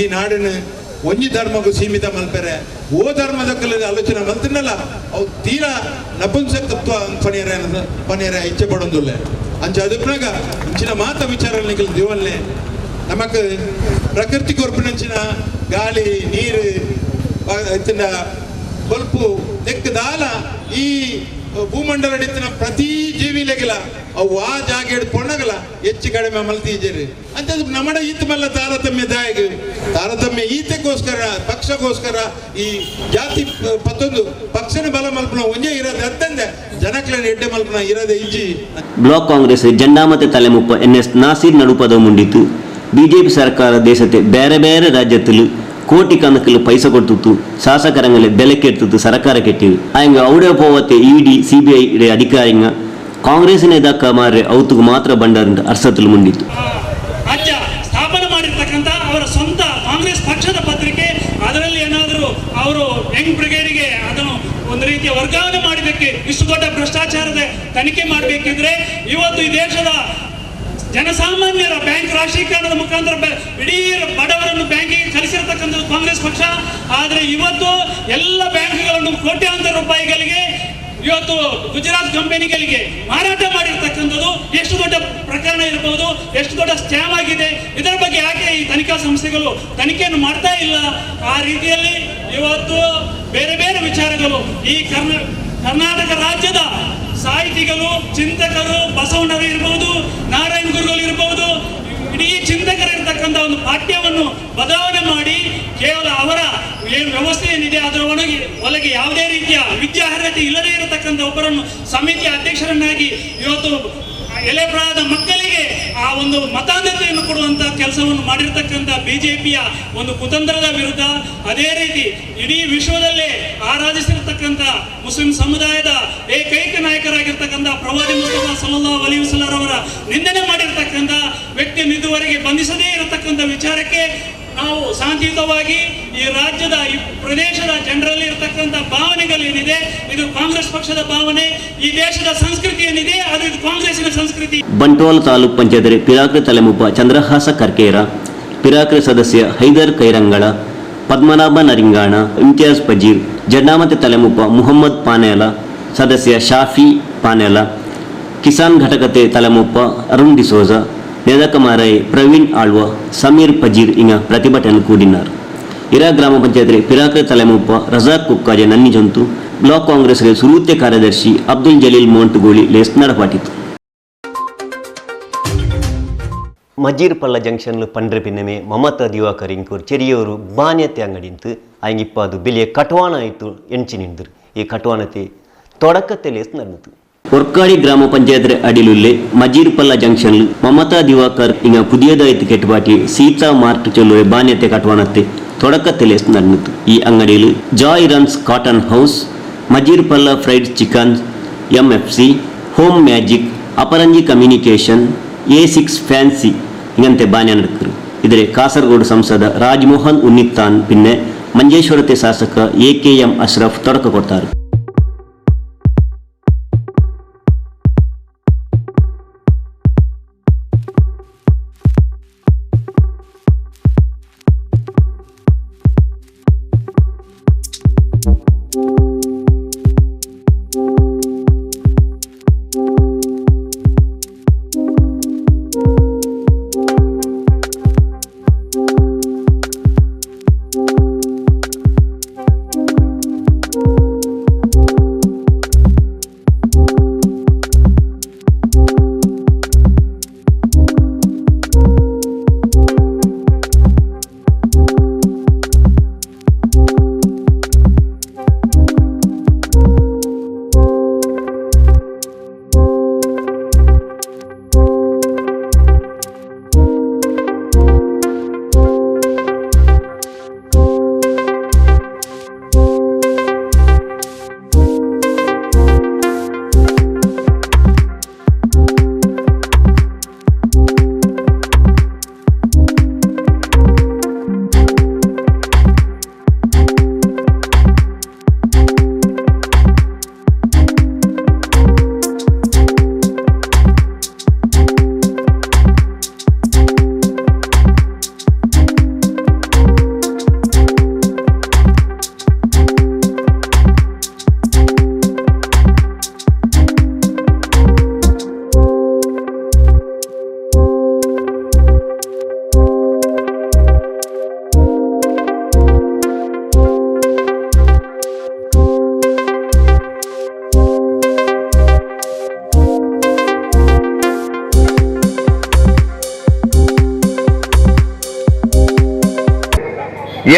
ಈ ನಾಡುನು ಒಂಜಿ ಧರ್ಮಗು ಸೀಮಿತ ಮಲ್ಪೆರೆ ಓ ಧರ್ಮದಕುಲು ಆಲೋಚನೆ ಮಲ್ತಿನಲ್ಲ, ಅವು ತೀರಾ ನಪುಂಸಕತ್ವ ಅಂದ್ ಪನಿಯರೆ, ಪನಿಯರೆ ಇಚ್ಛೆ ಪಡೊಂದುಲ್ಲೆ. ಅಂಚಾದುಪ್ಪುನಗ ಇಂಚಿನ ಮಾತ ವಿಚಾರಲೆನ್ ನಿಕುಲು ದಿವನ್ಲೆ. ನಮಕ್ ಪ್ರಕೃತಿ ಕೊರ್ಪಿನಂಚಿನ ಗಾಳಿ, ನೀರು, ಬ-, ಇತ್ತಿನ ಬೊಲ್ಪು, ನೆಕ್ಕ್ ದಾಲ ಈ ಭೂಮಂಡಲಡ್ ಇತ್ತಿನ ಪ್ರತಿ ಜೀವಿಲೆಗ್ಲ ಅವು ಆ ಜಾಗೆಡ್ ಪೊಣ್ಣಗಲ ಹೆಚ್ಚು ಕಡಿಮೆ ಮಲ್ತಿಜೆರ್. ಅಂಚಾದ್ ನಮಡ ಈತ್ ಮಲ್ಲ ತಾರತಮ್ಯ ದಾಯೆಗ್? ತಾರತಮ್ಯ ಈತೆಗೋಸ್ಕರ, ಪಕ್ಷಗೋಸ್ಕರ ಈ ಜಾತಿ ಪ-, ಪತ್ತೊಂದು ಪಕ್ಷನ ಬಲ ಮಲ್ಪುನ ಒಂಜೇ ಇರಾದೆ ಅತ್ತಂದೆ ಜನಕ್ಲೆನ ಎಡ್ಡೆ ಮಲ್ಪುನ ಇರಾದೆ ಇಜ್ಜಿ. ಬ್ಲಾಕ್ ಕಾಂಗ್ರೆಸ್ ಜಂಡಾ ಮತೆ ತಲೆಮುಪ್ಪ ಎನ್ ಎಸ್ ನಾಸೀರ್ ನಡುಪದ ಮುಂಡಿತು ಬಿಜೆಪಿ ಸರ್ಕಾರ ದೇಶತೆ ಬೇರೆ ಬೇರೆ ರಾಜ್ಯತುಲು ಕೋಟಿ ಕಣಕುಲು ಪೈಸ ಕೊರ್ತುತು ಶಾಸಕರಂಗಲೆ ಬೆಲೆ ಕೆರ್ತುತು ಸರ್ಕಾರ ಕೆಟ್ಟಿರು. ಆಯಂಗ ಅವುಡೆ ಪೋವತ್ತೆ ಇಡಿ, ಸಿಬಿಐ ಇಡೆ ಅಧಿಕಾರಿಂಗ ಕಾಂಗ್ರೆಸ್‌ನೇ ದಕ್ಕ ಮಾರ್ರೆ ಅವುತುಗು ಮಾತ್ರ ಬಂಡಾರ್ಂಡ್ ಅರ್ಸತುಲು ಮುಂಡಿತು. ರಾಜ್ಯ ಸ್ಥಾಪನೆ ಮಾಡಿರ್ತಕ್ಕಂಥ ಅವರ ಸ್ವಂತ ಕಾಂಗ್ರೆಸ್ ಪಕ್ಷದ ಪತ್ರಿಕೆ, ಅದರಲ್ಲಿ ಏನಾದರೂ ಅವರು ಯಂಗ್ ಬ್ರಿಗೇಡ್‌ಗೆ ಅದನ್ನು ಒಂದು ರೀತಿಯ ವರ್ಗಾವಣೆ ಮಾಡಿದ್ದಕ್ಕೆ ಇಷ್ಟು ದೊಡ್ಡ ಭ್ರಷ್ಟಾಚಾರದ ತನಿಖೆ ಮಾಡಬೇಕಿದ್ರೆ ಇವತ್ತು ಈ ದೇಶದ ಜನಸಾಮಾನ್ಯರ ಬ್ಯಾಂಕ್ ರಾಷ್ಟ್ರೀಕರಣದ ಮುಖಾಂತರ ಬೆ-, ಇಡೀ ಬಡವರನ್ನು ಬ್ಯಾಂಕಿಗೆ ಕಳಿಸಿರತಕ್ಕಂಥದ್ದು ಕಾಂಗ್ರೆಸ್ ಪಕ್ಷ. ಆದ್ರೆ ಇವತ್ತು ಎಲ್ಲ ಬ್ಯಾಂಕ್‌ಗಳನ್ನು ಕೋಟ್ಯಾಂತರ ರೂಪಾಯಿಗಳಿಗೆ ಇವತ್ತು ಗುಜರಾತ್ ಕಂಪನಿಗಳಿಗೆ ಮಾರಾಟ ಮಾಡಿರ್ತಕ್ಕಂಥದ್ದು ಎಷ್ಟು ದೊಡ್ಡ ಪ್ರಕರಣ ಇರಬಹುದು, ಎಷ್ಟು ದೊಡ್ಡ ಸ್ಕ್ಯಾಮ್ ಆಗಿದೆ, ಇದರ ಬಗ್ಗೆ ಯಾಕೆ ಈ ತನಿಖಾ ಸಂಸ್ಥೆಗಳು ತನಿಖೆಯನ್ನು ಮಾಡ್ತಾ ಇಲ್ಲ? ಆ ರೀತಿಯಲ್ಲಿ ಇವತ್ತು ಬೇರೆ ಬೇರೆ ವಿಚಾರಗಳು ಈ ಕರ್ನ-, ಕರ್ನಾಟಕ ರಾಜ್ಯದ ಸಾಹಿತಿಗಳು, ಚಿಂತಕರು, ಬಸವಣ್ಣರು ಇರ್ಬೋದು, ನಾರಾಯಣ ಗುರುಗಳು ಇರ್ಬೋದು, ಇಡೀ ಚಿಂತಕರು ಇರ್ತಕ್ಕಂಥ ಒಂದು ಪಠ್ಯವನ್ನು ಬದಲಾವಣೆ ಮಾಡಿ ಕೇವಲ ಅವರ ಏನು ವ್ಯವಸ್ಥೆ ಏನಿದೆ ಅದರ ಒಳಗೆ, ಒಳಗೆ ಯಾವುದೇ ರೀತಿಯ ವಿದ್ಯಾರ್ಹತೆ ಇಲ್ಲದೇ ಇರತಕ್ಕಂಥ ಒಬ್ಬರನ್ನು ಸಮಿತಿಯ ಅಧ್ಯಕ್ಷರನ್ನಾಗಿ ಇವತ್ತು ಎಳೆ ಪ್ರಾಯದ ಮಕ್ಕಳಿಗೆ ಆ ಒಂದು ಮತಾಂಧತೆಯನ್ನು ಕೊಡುವಂತ ಕೆಲಸವನ್ನು ಮಾಡಿರ್ತಕ್ಕಂಥ ಬಿಜೆಪಿಯ ಒಂದು ಕುತಂತ್ರದ ವಿರುದ್ಧ, ಅದೇ ರೀತಿ ಇಡೀ ವಿಶ್ವದಲ್ಲೇ ಆರಾಧಿಸಿರ್ತಕ್ಕಂಥ ಮುಸ್ಲಿಂ ಸಮುದಾಯದ ಏಕೈಕ ನಾಯಕರಾಗಿರ್ತಕ್ಕಂಥ ಪ್ರವಾದಿ ಮುಸ್ತಫಾ ಸಲ್ಲಲ್ಲಾಹು ಅಲೈಹಿ ವಸಲ್ಲಂ ಅವರ ನಿಂದನೆ ಮಾಡಿರ್ತಕ್ಕಂಥ ವ್ಯಕ್ತಿಯನ್ನು ಇದುವರೆಗೆ ಬಂಧಿಸದೇ ಇರತಕ್ಕಂಥ ವಿಚಾರಕ್ಕೆ ನಾವು ಶಾಂತಿಯುತವಾಗಿ ಈ ರಾಜ್ಯದ, ಈ ಪ್ರದೇಶದ ಜನರಲ್ಲಿ ಇರತಕ್ಕಂಥ ಭಾವನೆಗಳೇನಿದೆ, ಇದು ಕಾಂಗ್ರೆಸ್ ಪಕ್ಷದ ಭಾವನೆ, ಈ ದೇಶದ ಸಂಸ್ಕೃತಿ ಏನಿದೆ, ಅದು ಇದು ಕಾಂಗ್ರೆಸ್ಸಿನ ಸಂಸ್ಕೃತಿ. ಬಂಟ್ವಾಳ ತಾಲೂಕ್ ಪಂಚಾಯತ್‌ರೆ ಪಿರಾಕ್ರೆ ತಲೆಮುಪ್ಪ ಚಂದ್ರಹಾಸ ಕರ್ಕೇರ, ಪಿರಾಕ್ರೆ ಸದಸ್ಯ ಹೈದರ್ ಕೈರಂಗಳ, ಪದ್ಮನಾಭ ನರಿಂಗಾಣ, ಇಮ್ತಿಯಾಜ್ ಪಜೀರ್, ಜಂಡಾಮತೆ ತಲೆಮುಪ್ಪ ಮುಹಮ್ಮದ್ ಪಾನೇಲ, ಸದಸ್ಯ ಶಾಫಿ ಪಾನೇಲ, ಕಿಸಾನ್ ಘಟಕತೆ ತಲೆಮುಪ್ಪ ಅರುಣ್ ಡಿಸೋಜ, ನೆದಕ ಮಾರಾಯೆ ಪ್ರವೀಣ್ ಆಳ್ವ, ಸಮೀರ್ ಪಜೀರ್ ಇಂಗ ಪ್ರತಿಭಟನೆ ಕೂಡಿನಾರ್. ಇರಾ ಗ್ರಾಮ ಪಂಚಾಯತ್‌ರೆ ಪಿರಾಕ್ರೆ ತಲೆಮುಪ್ಪ ರಜಾಕ್ ಕುಕ್ಕಾಜೆ ನನ್ನಿಜೊಂತು, ಬ್ಲಾಕ್ ಕಾಂಗ್ರೆಸ್‌ರೆ ಸುರೂತೆ ಕಾರ್ಯದರ್ಶಿ ಅಬ್ದುಲ್ ಜಲೀಲ್ ಮೋಂಟುಗೋಳಿ ಲೇಸ್ ನಡಪಾಟಿತು. ಮಜೀರ್ ಪಲ್ಲ ಜಂಕ್ಷನ್‌ಲು ಪಂಡ್ರೆ ಪಿನ್ನಮೆ ಮಮತಾ ದಿವಾಕರ್ ಇಂಕುರ್ ಚೆರಿಯೊರು ಬಾನ್ಯತೆ ಅಂಗಡಿಂತು ಆಯಂಗ್ ಇಪ್ಪಾದು ಬೆಲಿಯ ಕಟ್ವಾನ ಆಯ್ತು ಎಂಚಿನಿಂದಿರ್. ಈ ಕಟ್ವಾನತೆ ತೊಡಕತೆ ಲೇಸ್ ನಡ್ನತು. ಒರ್ಕಾಡಿ ಗ್ರಾಮ ಪಂಚಾಯತ್‌ರೆ ಅಡಿಲುಲ್ಲೆ ಮಜೀರ್ ಪಲ್ಲ ಜಂಕ್ಷನ್‌ಲು ಮಮತಾ ದಿವಾಕರ್ ಇಂಗ ಪುದಿಯದಾಯ್ತು ಕೆಟ್ಪಾಟಿ ಸೀತಾ ಮಾರ್ಟ್ ಚೊಲ್ಲುವೆ ಬಾನ್ಯತೆ ಕಟ್ವಾನತೆ ತೊಡಕತೆ ಲೇಸ್ ನಡ್ನತು. ಈ ಅಂಗಡಿಲು ಜಾಯ್ ರನ್ಸ್ ಕಾಟನ್ ಹೌಸ್, ಮಜೀರ್ ಪಲ್ಲ fried chicken, MFC, home magic, Aparanji communication, A six fancy ಇಂಗಂತೆ ಬಾನ್ಯ ನಡ್ಕರು. ಇದ್ರೆ ಕಾಸರಗೋಡು ಸಂಸದ ರಾಜ್‌ಮೋಹನ್ ಉನ್ನಿತ್ತಾನ್ ಪಿನ್ನೆ ಮಂಜೇಶ್ವರತೆ ಶಾಸಕ ಎಕೆಎಂ ಅಶ್ರಫ್ ತೊಡಕ ಕೊರ್ತಾರು.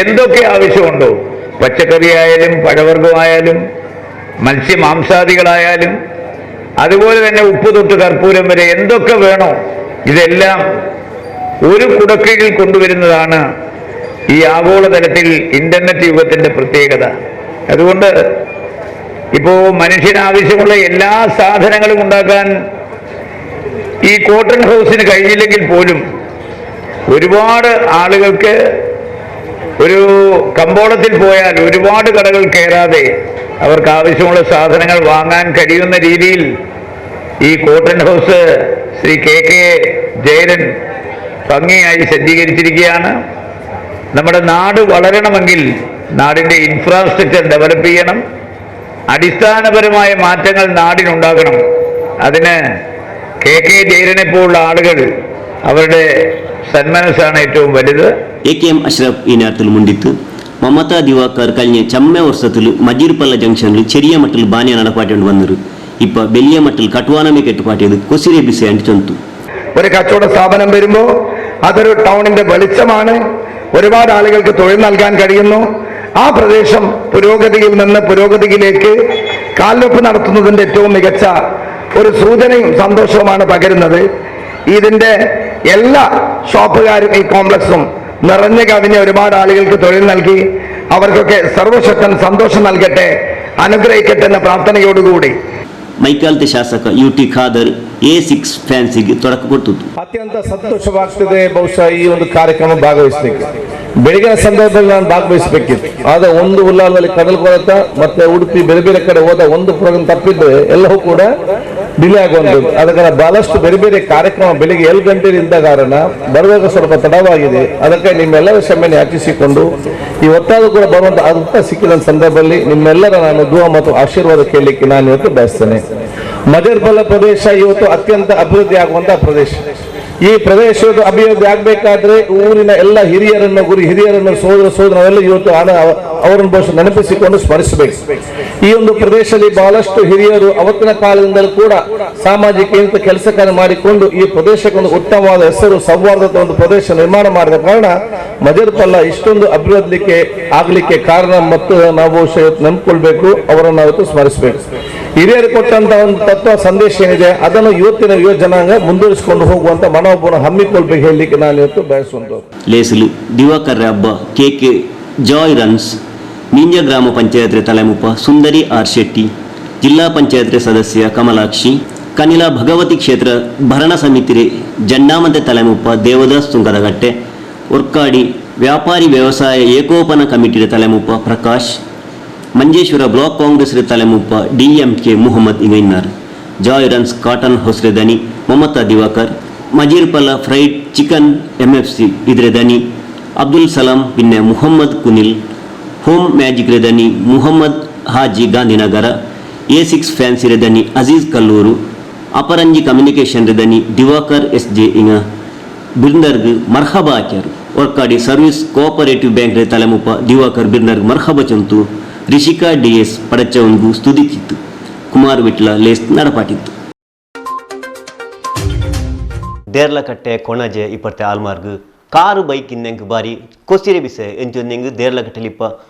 എന്തൊക്കെ ആവശ്യമുണ്ടോ, പച്ചക്കറിയായാലും പഴവർഗ്ഗമായാലും മത്സ്യമാംസാദികളായാലും, അതുപോലെ തന്നെ ഉപ്പ് തൊട്ട് കർപ്പൂരം വരെ എന്തൊക്കെ വേണോ, ഇതെല്ലാം ഒരു കുടക്കീഴിൽ കൊണ്ടുവരുന്നതാണ് ഈ ആഗോളതലത്തിൽ ഇന്റർനെറ്റ് യുഗത്തിന്റെ പ്രത്യേകത. അതുകൊണ്ട് ഇപ്പോ മനുഷ്യന് ആവശ്യമുള്ള എല്ലാ സാധനങ്ങളും ഉണ്ടാക്കാൻ ഈ കോട്ടൺ ഹൗസിന് കഴിഞ്ഞില്ലെങ്കിൽ പോലും, ഒരുപാട് ആളുകൾക്ക് ഒരു കമ്പോളത്തിൽ പോയാൽ ഒരുപാട് കടകൾ കയറാതെ അവർക്ക് ആവശ്യമുള്ള സാധനങ്ങൾ വാങ്ങാൻ കഴിയുന്ന രീതിയിൽ ഈ cotton house Shri K K ജയരൻ ഭംഗിയായി സജ്ജീകരിച്ചിരിക്കുകയാണ്. നമ്മുടെ നാട് വളരണമെങ്കിൽ, നാടിന്റെ ഇൻഫ്രാസ്ട്രക്ചർ ഡെവലപ്പ് ചെയ്യണം, അടിസ്ഥാനപരമായ മാറ്റങ്ങൾ നാടിനുണ്ടാകണം. അതിന് കെ കെ ജയരനെ പോലുള്ള ആളുകൾ, അവരുടെ സന്മനസ്സാണ് ഏറ്റവും വലുത്. ಎ ಕೆ ಎಂ ಅಶ್ರಫ್ ಈ ನೇರತ್‌ಲ್ ಮುಂಡಿತ್ತು. ಮಮತಾ ದಿವಾಕರ್ ಕಲ್ನೆ ಚಮ್ಮೆ ವರ್ಸತ್‌ಲ್ ಮಜೀರ್ಪಲ್ಲ ಜಂಕ್ಷನ್‌ಲ್ ಚೆರಿಯ ಮಟ್ಟಲ್ ಬಾನ್ಯ ನಡಪಾಟೊಂಡು ಬನ್ನರ್. ಇಪ್ಪ ಬೆಲಿಯ ಮಟ್ಟಲ್ ಕಟ್ವಾನ ಮೇಕೆಟ್ ಪಾಟೆದ್ ಕೊಸಿರೆ ಬಿಸೆ ಅಂಟ್ ಚೊಂತು. ഒരു കച്ചവട സ്ഥാപനം വരുമ്പോ അതൊരു ടൗണിന്റെ വെളിച്ചമാണ്. ഒരുപാട് ആളുകൾക്ക് തൊഴിൽ നൽകാൻ കഴിയുന്നു. ആ പ്രദേശം പുരോഗതിയിൽ നിന്ന് പുരോഗതിയിലേക്ക് കാൽവെപ്പ് നടത്തുന്നതിന്റെ ഏറ്റവും മികച്ച ഒരു സൂചനയും സന്തോഷവുമാണ് പകരുന്നത്. ഇതിന്റെ എല്ലാ ഷോപ്പുകാരും, ഈ കോംപ്ലക്സും നിറഞ്ഞു കവിഞ്ഞ്, ഒരുപാട് ആളുകൾക്ക് തൊഴിൽ നൽകി. അവർക്കൊക്കെ സർവശക്തൻ സന്തോഷം നൽകട്ടെ, അനുഗ്രഹിക്കട്ടെ എന്ന പ്രാർത്ഥനയോടുകൂടി ಮೈಕಾಲ್ತಿ ಶಾಸಕ U T Khader A six ಫ್ಯಾನ್ಸಿಗೆ ತೊಡಕು ಕೊಟ್ಟುದು. ಅತ್ಯಂತ ಸಂತೋಷವಾಗ್ತಿದೆ ಬಹುಶಃ ಈ ಒಂದು ಕಾರ್ಯಕ್ರಮ ಭಾಗವಹಿಸಲಿಕ್ಕೆ. ಬೆಳಗಿನ ಸಂದರ್ಭದಲ್ಲಿ ನಾನು ಭಾಗವಹಿಸಬೇಕಿತ್ತು, ಆದ್ರೆ ಒಂದು ಉಳ್ಳಾಲದಲ್ಲಿ ಕಡಲ್ ಕೊರೆತ ಮತ್ತೆ ಉಡುಪಿ ಬೇರೆ ಬೇರೆ ಕಡೆ ಹೋದ ಒಂದು ಪ್ರೋಗ್ರಾಮ್ ತಪ್ಪಿದ್ರೆ ಎಲ್ಲವೂ ಕೂಡ ಡಿಲೇ ಆಗುವಂಥದ್ದು. ಆದ ಕಾರಣ ಬಹಳಷ್ಟು ಬೇರೆ ಬೇರೆ ಕಾರ್ಯಕ್ರಮ ಬೆಳಿಗ್ಗೆ ಏಳು ಗಂಟೆಗೆ ಇದ್ದ ಕಾರಣ ಬರುವಾಗ ಸ್ವಲ್ಪ ತಡವಾಗಿದೆ. ಅದಕ್ಕೆ ನಿಮ್ಮೆಲ್ಲರ ಕ್ಷಮೆಯನ್ನು ಯಾಚಿಸಿಕೊಂಡು ಈ ಹೊತ್ತಾದ್ರೂ ಕೂಡ ಬರುವಂತ ಅವಕಾಶ ಸಿಕ್ಕಿದ ಸಂದರ್ಭದಲ್ಲಿ ನಿಮ್ಮೆಲ್ಲರ ನಾನು ದುವಾ ಮತ್ತು ಆಶೀರ್ವಾದ ಕೇಳಲಿಕ್ಕೆ ನಾನು ಇವತ್ತು ಬಯಸ್ತೇನೆ. ಮಜರ್ಪಲ್ಲ ಪ್ರದೇಶ ಇವತ್ತು ಅತ್ಯಂತ ಅಭಿವೃದ್ಧಿ ಆಗುವಂತಹ ಪ್ರದೇಶ. ಈ ಪ್ರದೇಶದ ಅಭಿವೃದ್ಧಿ ಆಗ್ಬೇಕಾದ್ರೆ ಊರಿನ ಎಲ್ಲ ಹಿರಿಯರನ್ನು, ಗುರು ಹಿರಿಯರನ್ನು, ಸೋದರ ಸೋದರ ನಾವೆಲ್ಲ ಇವತ್ತು ಆನ-, ಅವರನ್ನು ಬಹುಶಃ ನೆನಪಿಸಿಕೊಂಡು ಸ್ಮರಿಸಬೇಕು. ಈ ಒಂದು ಪ್ರದೇಶದಲ್ಲಿ ಬಹಳಷ್ಟು ಹಿರಿಯರು ಅವತ್ತಿನ ಕಾಲದಿಂದಲೂ ಕೂಡ ಸಾಮಾಜಿಕ ಇಂಥ ಕೆಲಸ ಕಾರ್ಯ ಮಾಡಿಕೊಂಡು ಈ ಪ್ರದೇಶಕ್ಕೆ ಒಂದು ಉತ್ತಮವಾದ ಹೆಸರು, ಸೌಹಾರ್ದದ ಒಂದು ಪ್ರದೇಶ ನಿರ್ಮಾಣ ಮಾಡಿದ ಕಾರಣ ಮಜರ್ಪಲ್ಲ ಇಷ್ಟೊಂದು ಅಭಿವೃದ್ಧಿಗೆ ಆಗ್ಲಿಕ್ಕೆ ಕಾರಣ. ಮತ್ತು ನಾವು ಬಹುಶಃ ಇವತ್ತು ನೆನ್ಪುಕೊಳ್ಬೇಕು, ಅವರನ್ನು ಇವತ್ತು ಸ್ಮರಿಸಬೇಕು. ಹಿರಿಯರು ಕೊಟ್ಟಂತ ಒಂದು ತತ್ವ ಸಂದೇಶ ಏನಿದೆ, ಅದನ್ನು ಇವತ್ತಿನ ಯುವ ಜನಾಂಗ ಮುಂದುವರಿಸಿಕೊಂಡು ಹೋಗುವಂತ ಮನೋಭಾವನ ಹಮ್ಮಿಕೊಳ್ಬೇಕು ಹೇಳಲಿಕ್ಕೆ ನಾನು ಇವತ್ತು ಬಯಸುವಂತ. ಲೇಸ್‌ಲ್ ದಿವಾಕರ್ ಅಬ್ಬ, ಕೆ ಕೆ ಜಾಯ್ ರನ್ಸ್, ಮೀಂಜ ಗ್ರಾಮ ಪಂಚಾಯತ್‌ರೆ ತಲೆಮುಪ್ಪ ಸುಂದರಿ ಆರ್ ಶೆಟ್ಟಿ, ಜಿಲ್ಲಾ ಪಂಚಾಯತ್‌ರೆ ಸದಸ್ಯ ಕಮಲಾಕ್ಷಿ, ಕನಿಲ ಭಗವತಿ ಕ್ಷೇತ್ರ ಭರಣ ಸಮಿತಿರೆ ಜಂಡಾಮತೆ ತಲೆಮುಪ್ಪ ದೇವದಾಸ್ ಸುಂಕದಕಟ್ಟೆ, ಒರ್ಕಾಡಿ ವ್ಯಾಪಾರಿ ವ್ಯವಸಾಯ ಏಕೋಪನ ಕಮಿಟಿರೆ ತಲೆಮುಪ್ಪ ಪ್ರಕಾಶ್, ಮಂಜೇಶ್ವರ ಬ್ಲಾಕ್ ಕಾಂಗ್ರೆಸ್‌ರೆ ತಲೆಮುಪ್ಪ ಡಿ ಎಂ ಕೆ ಮುಹಮ್ಮದ್ ಇಂಗ ಇನ್ನಾರ್. ಜಾಯ್ ರನ್ಸ್ ಕಾಟನ್ ಹೌಸ್‌ರೆ ದನಿ ಮಮತಾ ದಿವಾಕರ್, ಮಜೀರ್ಪಲ್ಲ ಫ್ರೈಡ್ ಚಿಕನ್ ಎಂಎಫ್ಸಿ ಇದ್ರೆ ದನಿ ಅಬ್ದುಲ್ ಸಲಾಂ ಪಿನ್ನೆ ಮುಹಮ್ಮದ್ ಕುನಿಲ್, ಹೋಮ್ ಮ್ಯಾಜಿಕ್‌ರೆ ದನಿ ಮುಹಮ್ಮದ್ ಹಾಜಿ ಗಾಂಧಿನಗರ, ಎ ಸಿಕ್ಸ್ ಫ್ಯಾನ್ಸಿರೆ ದನಿ ಅಜೀಜ್ ಕಲ್ಲೂರು, ಅಪರಂಜಿ ಕಮ್ಯುನಿಕೇಷನ್‌ರೆ ದನಿ ದಿವಾಕರ್ ಎಸ್ ಜೆ ಇಂಗ ಬಿರ್ನ್‌ದರ್ಗ್ ಮರ್ಹಬಾ ಆಕ್ಯಾರ್. ಒರ್ಕಾಡಿ ಸರ್ವಿಸ್ ಕೋಆಪರೇಟಿವ್ ಬ್ಯಾಂಕ್‌ರೆ ತಲೆಮುಪ್ಪ ದಿವಾಕರ್ ಬಿರ್ನ್‌ದರ್ಗ್ ಮರ್ಹಬಾ ಚೊಂತು ರಿಷಿಕಾ ಡಿ ಎಸ್ ಪಡಚ್ಚವುನ್‌ಗು ಸ್ತುತಿತಿತ್ತು. ಕುಮಾರ್ ವಿಟ್ಲ ಲೇಸ್ ನಡಪಾಟಿತ್ತು. ದೇರ್ಲಕಟ್ಟೆ ಕೊಣಾಜೆ ಇಪ್ಪರ್ತೆ ಆಲ್ಮಾರ್‌ಗ್ ಕಾರ್ ಬೈಕ್ ಇನ್ನೆಂಗ್ ಬಾರಿ ಕೊಸಿರೆ ಬಿಸೆ ಎಂಚೊಂದೆಂಗ್ ದೇರ್ಲಕಟ್ಟೆಲಿಪ್ಪ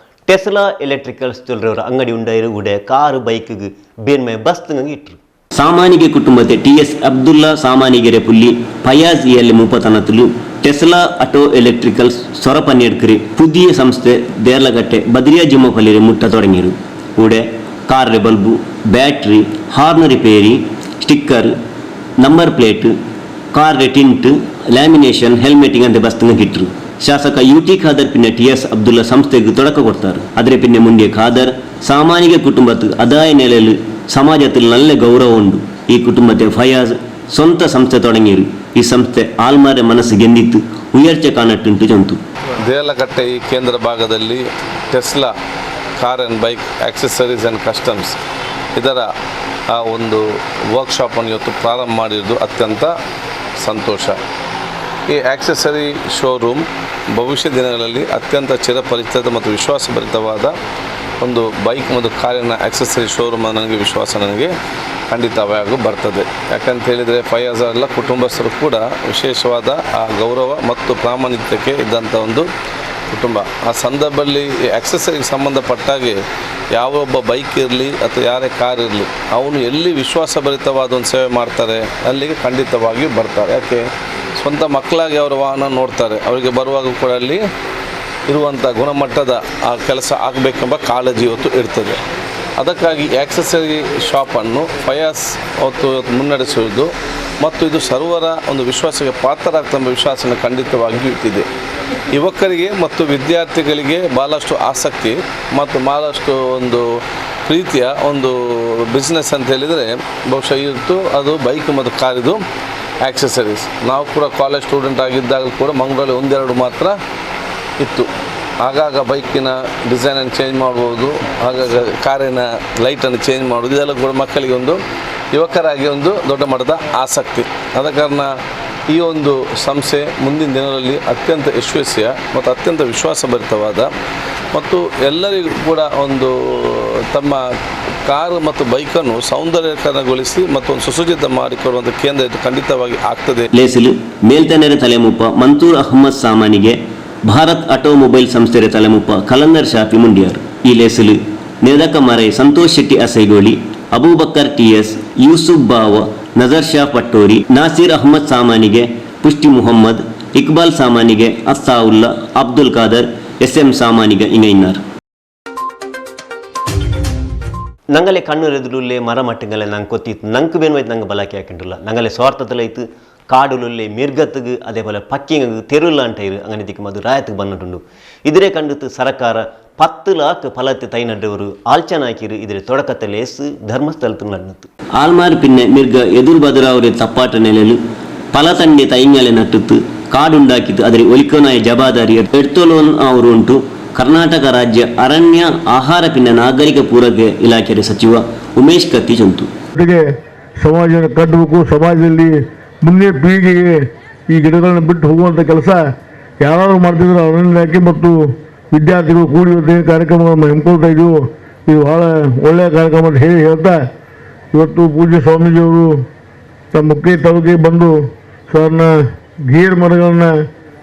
ಟೆಸ್ಲಾ ಎಲೆಕ್ಟ್ರಿಕಲ್ಸ್ ಚೊಲ್ರೆವರ ಅಂಗಡಿ ಉಂಡಾಯಿರ್. ಉಡೆ ಕಾರ್ ಬೈಕ್‌ಗ್ ಬೇನ್ಮೆ ಬಸ್ತ್‌ಗ್ ಇಟ್ರು. ಸಾಮಾನಿಗೆ ಕುಟುಂಬತೆ ಟಿ ಎಸ್ ಅಬ್ದುಲ್ಲಾ ಸಾಮಾನಿಗೆರೆ ಪುಲ್ಲಿ ಫಯಾಜ್ ಇಯಲ್ಲೆ ಮುಪ್ಪ ತನತ್ಲು ಟೆಸ್ಲಾ ಆಟೋ ಎಲೆಕ್ಟ್ರಿಕಲ್ಸ್ ಸೊರಪನ್ನೆಡ್ಕ್‌ರೆ ಪುದಿಯ ಸಂಸ್ಥೆ ದೇರ್ಲಕಟ್ಟೆ ಬದ್ರಿಯಾ ಜುಮ್ಮಾ ಪಲ್ಲಿರೆ ಮುಟ್ಟ ತೊಡಂಗೆರ್. ಉಡೆ ಕಾರ್‌ರೆ bulb, battery, horn repair, sticker, number plate, ಕಾರ್‌ರೆ ಟಿಂಟ್, ಲ್ಯಾಮಿನೇಷನ್, ಹೆಲ್ಮೆಟ್ ಇಂಗಂತೆ ಬಸ್ತ್‌ಗ್ ಇಟ್ರು. ಶಾಸಕ ಯು ಟಿ ಖಾದರ್ ಪಿನ್ನೆ ಟಿ ಎಸ್ ಅಬ್ದುಲ್ಲಾ ಸಂಸ್ಥೆಗ್ ತೊಡಕ ಕೊರ್ತಾರ್. ಅದ್ರೆ ಪಿನ್ನೆ ಮುಂಡ್ಯ ಖಾದರ್ ಸಾಮಾನಿಗೆ ಕುಟುಂಬತ್ ಅದಾಯ ನೆಲೆಲ್ ಸಮಾಜತ್ ನಲ್ಲೆ ಗೌರವ ಉಂಡು. ಈ ಕುಟುಂಬತೆ ಫಯಾಜ್ ಸ್ವಂತ ಸಂಸ್ಥೆ ತೊಡಂಗೆರ್. ಈ ಸಂಸ್ಥೆ ಆಲ್ಮಾರೆ ಮನಸ್ಸ್ ಗೆಂದಿತ್ ಉಯರ್ಚೆ ಕಾಣಟ್ಟುಂಟು ಚೊಂತು. ದೇರ್ಲಕಟ್ಟೆ ಈ ಕೇಂದ್ರ ಭಾಗದಲ್ಲಿ Tesla car and bike accessories and customs ಇದರ ಆ ಒಂದು ವರ್ಕ್‌ಶಾಪನ್ನು ಇವತ್ತು ಪ್ರಾರಂಭ ಮಾಡಿರೋದು ಅತ್ಯಂತ ಸಂತೋಷ. ಈ ಆಕ್ಸೆಸರಿ ಶೋರೂಮ್ ಭವಿಷ್ಯ ದಿನಗಳಲ್ಲಿ ಅತ್ಯಂತ ಚಿರಪರಿಚಿತ ಮತ್ತು ವಿಶ್ವಾಸಭರಿತವಾದ ಒಂದು ಬೈಕ್ ಮತ್ತು ಕಾರಿನ ಆಕ್ಸೆಸರಿ ಶೋರೂಮ್ ನನಗೆ ವಿಶ್ವಾಸ ನನಗೆ ಖಂಡಿತವಾಗೂ ಬರ್ತದೆ. ಯಾಕಂತ ಹೇಳಿದರೆ ಫಯಾಜ್ ಅವರೆಲ್ಲ ಕುಟುಂಬಸ್ಥರು ಕೂಡ ವಿಶೇಷವಾದ ಆ ಗೌರವ ಮತ್ತು ಪ್ರಾಮಾಣಿಕತೆ ಇದ್ದಂಥ ಒಂದು ಕುಟುಂಬ. ಆ ಸಂದರ್ಭದಲ್ಲಿ ಈ ಆಕ್ಸೆಸರಿಗೆ ಸಂಬಂಧಪಟ್ಟಾಗೆ ಯಾವೊಬ್ಬ ಬೈಕ್ ಇರಲಿ ಅಥವಾ ಯಾರೇ ಕಾರ್ ಇರಲಿ, ಅವನು ಎಲ್ಲಿ ವಿಶ್ವಾಸಭರಿತವಾದ ಒಂದು ಸೇವೆ ಮಾಡ್ತಾರೆ, ಅಲ್ಲಿಗೆ ಖಂಡಿತವಾಗಿಯೂ ಬರ್ತಾರೆ. ಯಾಕೆ, ಸ್ವಂತ ಮಕ್ಕಳಾಗಿ ಅವರ ವಾಹನ ನೋಡ್ತಾರೆ, ಅವರಿಗೆ ಬರುವಾಗ ಕೂಡ ಅಲ್ಲಿ ಇರುವಂಥ ಗುಣಮಟ್ಟದ ಆ ಕೆಲಸ ಆಗಬೇಕೆಂಬ ಕಾಳಜಿ ಇವತ್ತು ಇರ್ತದೆ. ಅದಕ್ಕಾಗಿ ಆಕ್ಸೆಸರಿ ಶಾಪನ್ನು ಫಯಾಜ್ ಅವತ್ತು ಇವತ್ತು ಮುನ್ನಡೆಸುವುದು ಮತ್ತು ಇದು ಸರ್ವರ ಒಂದು ವಿಶ್ವಾಸಕ್ಕೆ ಪಾತ್ರರಾಗ್ತಂಬ ವಿಶ್ವಾಸನ ಖಂಡಿತವಾಗಿಯೂ ಇದೆ. ಯುವಕರಿಗೆ ಮತ್ತು ವಿದ್ಯಾರ್ಥಿಗಳಿಗೆ ಭಾಳಷ್ಟು ಆಸಕ್ತಿ ಮತ್ತು ಭಾಳಷ್ಟು ಒಂದು ರೀತಿಯ ಒಂದು ಬಿಸಿನೆಸ್ ಅಂತ ಹೇಳಿದರೆ ಬಹುಶಃ ಇತ್ತು. ಅದು ಬೈಕ್ ಮತ್ತು ಕಾರಿದು ಆಕ್ಸೆಸರೀಸ್. ನಾವು ಕೂಡ ಕಾಲೇಜ್ ಸ್ಟೂಡೆಂಟ್ ಆಗಿದ್ದಾಗ ಕೂಡ ಮಂಗಳೂರಲ್ಲಿ ಒಂದೆರಡು ಮಾತ್ರ ಇತ್ತು. ಆಗಾಗ ಬೈಕಿನ ಡಿಸೈನನ್ನು ಚೇಂಜ್ ಮಾಡ್ಬೋದು, ಆಗಾಗ ಕಾರಿನ ಲೈಟನ್ನು ಚೇಂಜ್ ಮಾಡೋದು, ಇದೆಲ್ಲ ಕೂಡ ಮಕ್ಕಳಿಗೆ ಒಂದು ಯುವಕರಾಗಿ ಒಂದು ದೊಡ್ಡ ಮಟ್ಟದ ಆಸಕ್ತಿ. ಆದ ಕಾರಣ ಈ ಒಂದು ಸಂಸ್ಥೆ ಮುಂದಿನ ದಿನಗಳಲ್ಲಿ ಅತ್ಯಂತ ಯಶಸ್ವಿಯ ಮತ್ತು ಅತ್ಯಂತ ವಿಶ್ವಾಸಭರಿತವಾದ ಮತ್ತು ಎಲ್ಲರಿಗೂ ಕೂಡ ಒಂದು ತಮ್ಮ ಕಾರು ಮತ್ತು ಬೈಕನ್ನು ಸೌಂದರ್ಯೀಕರಣಗೊಳಿಸಿ ಮತ್ತು ಒಂದು ಸುಸಜ್ಜಿತ ಮಾಡಿಕೊಡುವಂಥ ಕೇಂದ್ರ ಇದು ಖಂಡಿತವಾಗಿ ಆಗ್ತದೆ. ಲೇಸ್‌ಲು ಮೇಲ್ತನೆರೆ ತಲೆಮುಪ್ಪ ಮನ್ಸೂರ್ ಅಹ್ಮದ್ ಸಾಮಾನಿಗೆ ಭಾರತ್ ಆಟೋಮೊಬೈಲ್ ಸಂಸ್ಥೆರೆ ತಲೆಮುಪ್ಪ ಕಲಂದರ್ ಶಾಫಿ ಮುಂಡಿಯಾರ್. ಈ ಲೇಸ್‌ಲು ನೇದಕ ಮರೈ ಸಂತೋಷ್ ಶೆಟ್ಟಿ ಅಸೈಗೋಳಿ, ಅಬೂಬಕ್ಕರ್ ಟಿ ಎಸ್, ಯೂಸುಫ್ ಬಾವ, ನಜರ್ ಶಾ ಪಟ್ಟೋರಿ, ನಾಸೀರ್ ಅಹ್ಮದ್ ಸಾಮಾನಿಗೆ, ಪುಷ್ಟಿ ಮುಹಮ್ಮದ್, ಇಕ್ಬಾಲ್ ಸಾಮಾನಿಗೆ, ಅತ್ತಾವುಲ್ಲಾ, ಅಬ್ದುಲ್ ಖಾದರ್, ಎಸ್ ಎಂ ಸಾಮಾನಿಗೆ ಇಂಗ ಇನ್ನಾರ್. ನಂಗಲೆ ಕಣ್ಣು ರೆದುಲುಲ್ಲೆ ಮರ ಮಟ್ಟಂಗಲೆ ನಂಗ್ ಕೊತ್ತಿತ್ತು, ನಂಕ್ ಬೇನ್ವೈತ್ ನಂಗ್ ಬಲಾಕಿ ಹಾಕಿಂಡುಲ್ಲ. ನಂಗಲೆ ಸ್ವಾರ್ಥತಲೈತು ಕಾಡುಲುಲ್ಲೆ ಮಿರ್ಗತ್ತ್‌ಗ್ ಅದೇಪೋಲೆ ಪಕ್ಕಿಂಗಗ್ ತೆರುಲ್ಲ ಅಂಟೈರು. ಅಂಗನಿದಿಕ್ ಮದು ರಾಯತ್‌ಗ್ ಬನ್ನಟುಂಡು. ಇದ್ರೆ ಕಂಡುತ್ತು ಸರಕಾರ ಪತ್ತು ಲಾಕ್ ಫಲತೆ ತೈನಡ್ರೆವರು ಆಲ್ಚನ ಹಾಕಿರು. ಇದ್ರೆ ತೊಡಕತೆ ಲೇಸ್ ಧರ್ಮಸ್ಥಳತ್ ನಡ್ನತ್ತು. ಆಲ್ಮಾರ್ ಪಿನ್ನೆ ಮಿರ್ಗ ಎದುರು ಬದುರಾವರೆ ತಪ್ಪಾಟ ನೆಲೆಲು ಫಲತಂಡೆ ತೈಂಗಲೆ ನಟ್ಟುತ್ತು ಕಾಡುಂಡಾಕಿತ್ತು. ಅದರೆ ಒಲಿಕೊನಾಯ ಜವಾಬ್ದಾರಿ ಎಡ್ತೊಲೋನ್ ಅವರು ಉಂಟು. ಕರ್ನಾಟಕ ರಾಜ್ಯ ಅರಣ್ಯ, ಆಹಾರ ಪಿನ್ನೆ ನಾಗರಿಕ ಪೂರೈಕೆ ಇಲಾಖೆಯ ಸಚಿವ ಉಮೇಶ್ ಕತ್ತಿ ಚೊಂತು. ಜೊತೆಗೆ ಸಮಾಜವನ್ನು ಕಟ್ಟಬೇಕು, ಸಮಾಜದಲ್ಲಿ ಮುಂದಿನ ಪೀಳಿಗೆಗೆ ಈ ಗಿಡಗಳನ್ನ ಬಿಟ್ಟು ಹೋಗುವಂಥ ಕೆಲಸ ಯಾರಾದ್ರೂ ಮಾಡ್ತಿದ್ರೆ ಅರಣ್ಯ ಇಲಾಖೆ ಮತ್ತು ವಿದ್ಯಾರ್ಥಿಗಳು ಕೂಡಿ ಇವತ್ತು ಏನು ಕಾರ್ಯಕ್ರಮವನ್ನು ಹಮ್ಮಿಕೊಳ್ತಾ ಇದೀವೋ, ಇದು ಬಹಳ ಒಳ್ಳೆಯ ಕಾರ್ಯಕ್ರಮ ಅಂತ ಹೇಳಿ ಹೇಳ್ತಾ, ಇವತ್ತು ಪೂಜ್ಯ ಸ್ವಾಮೀಜಿಯವರು ತಮ್ಮ ಮುಖ್ಯ ತಾಲೂಕಿಗೆ ಬಂದು ಸಾಧಾರಣ ಗೇರ್ ಮರಗಳನ್ನ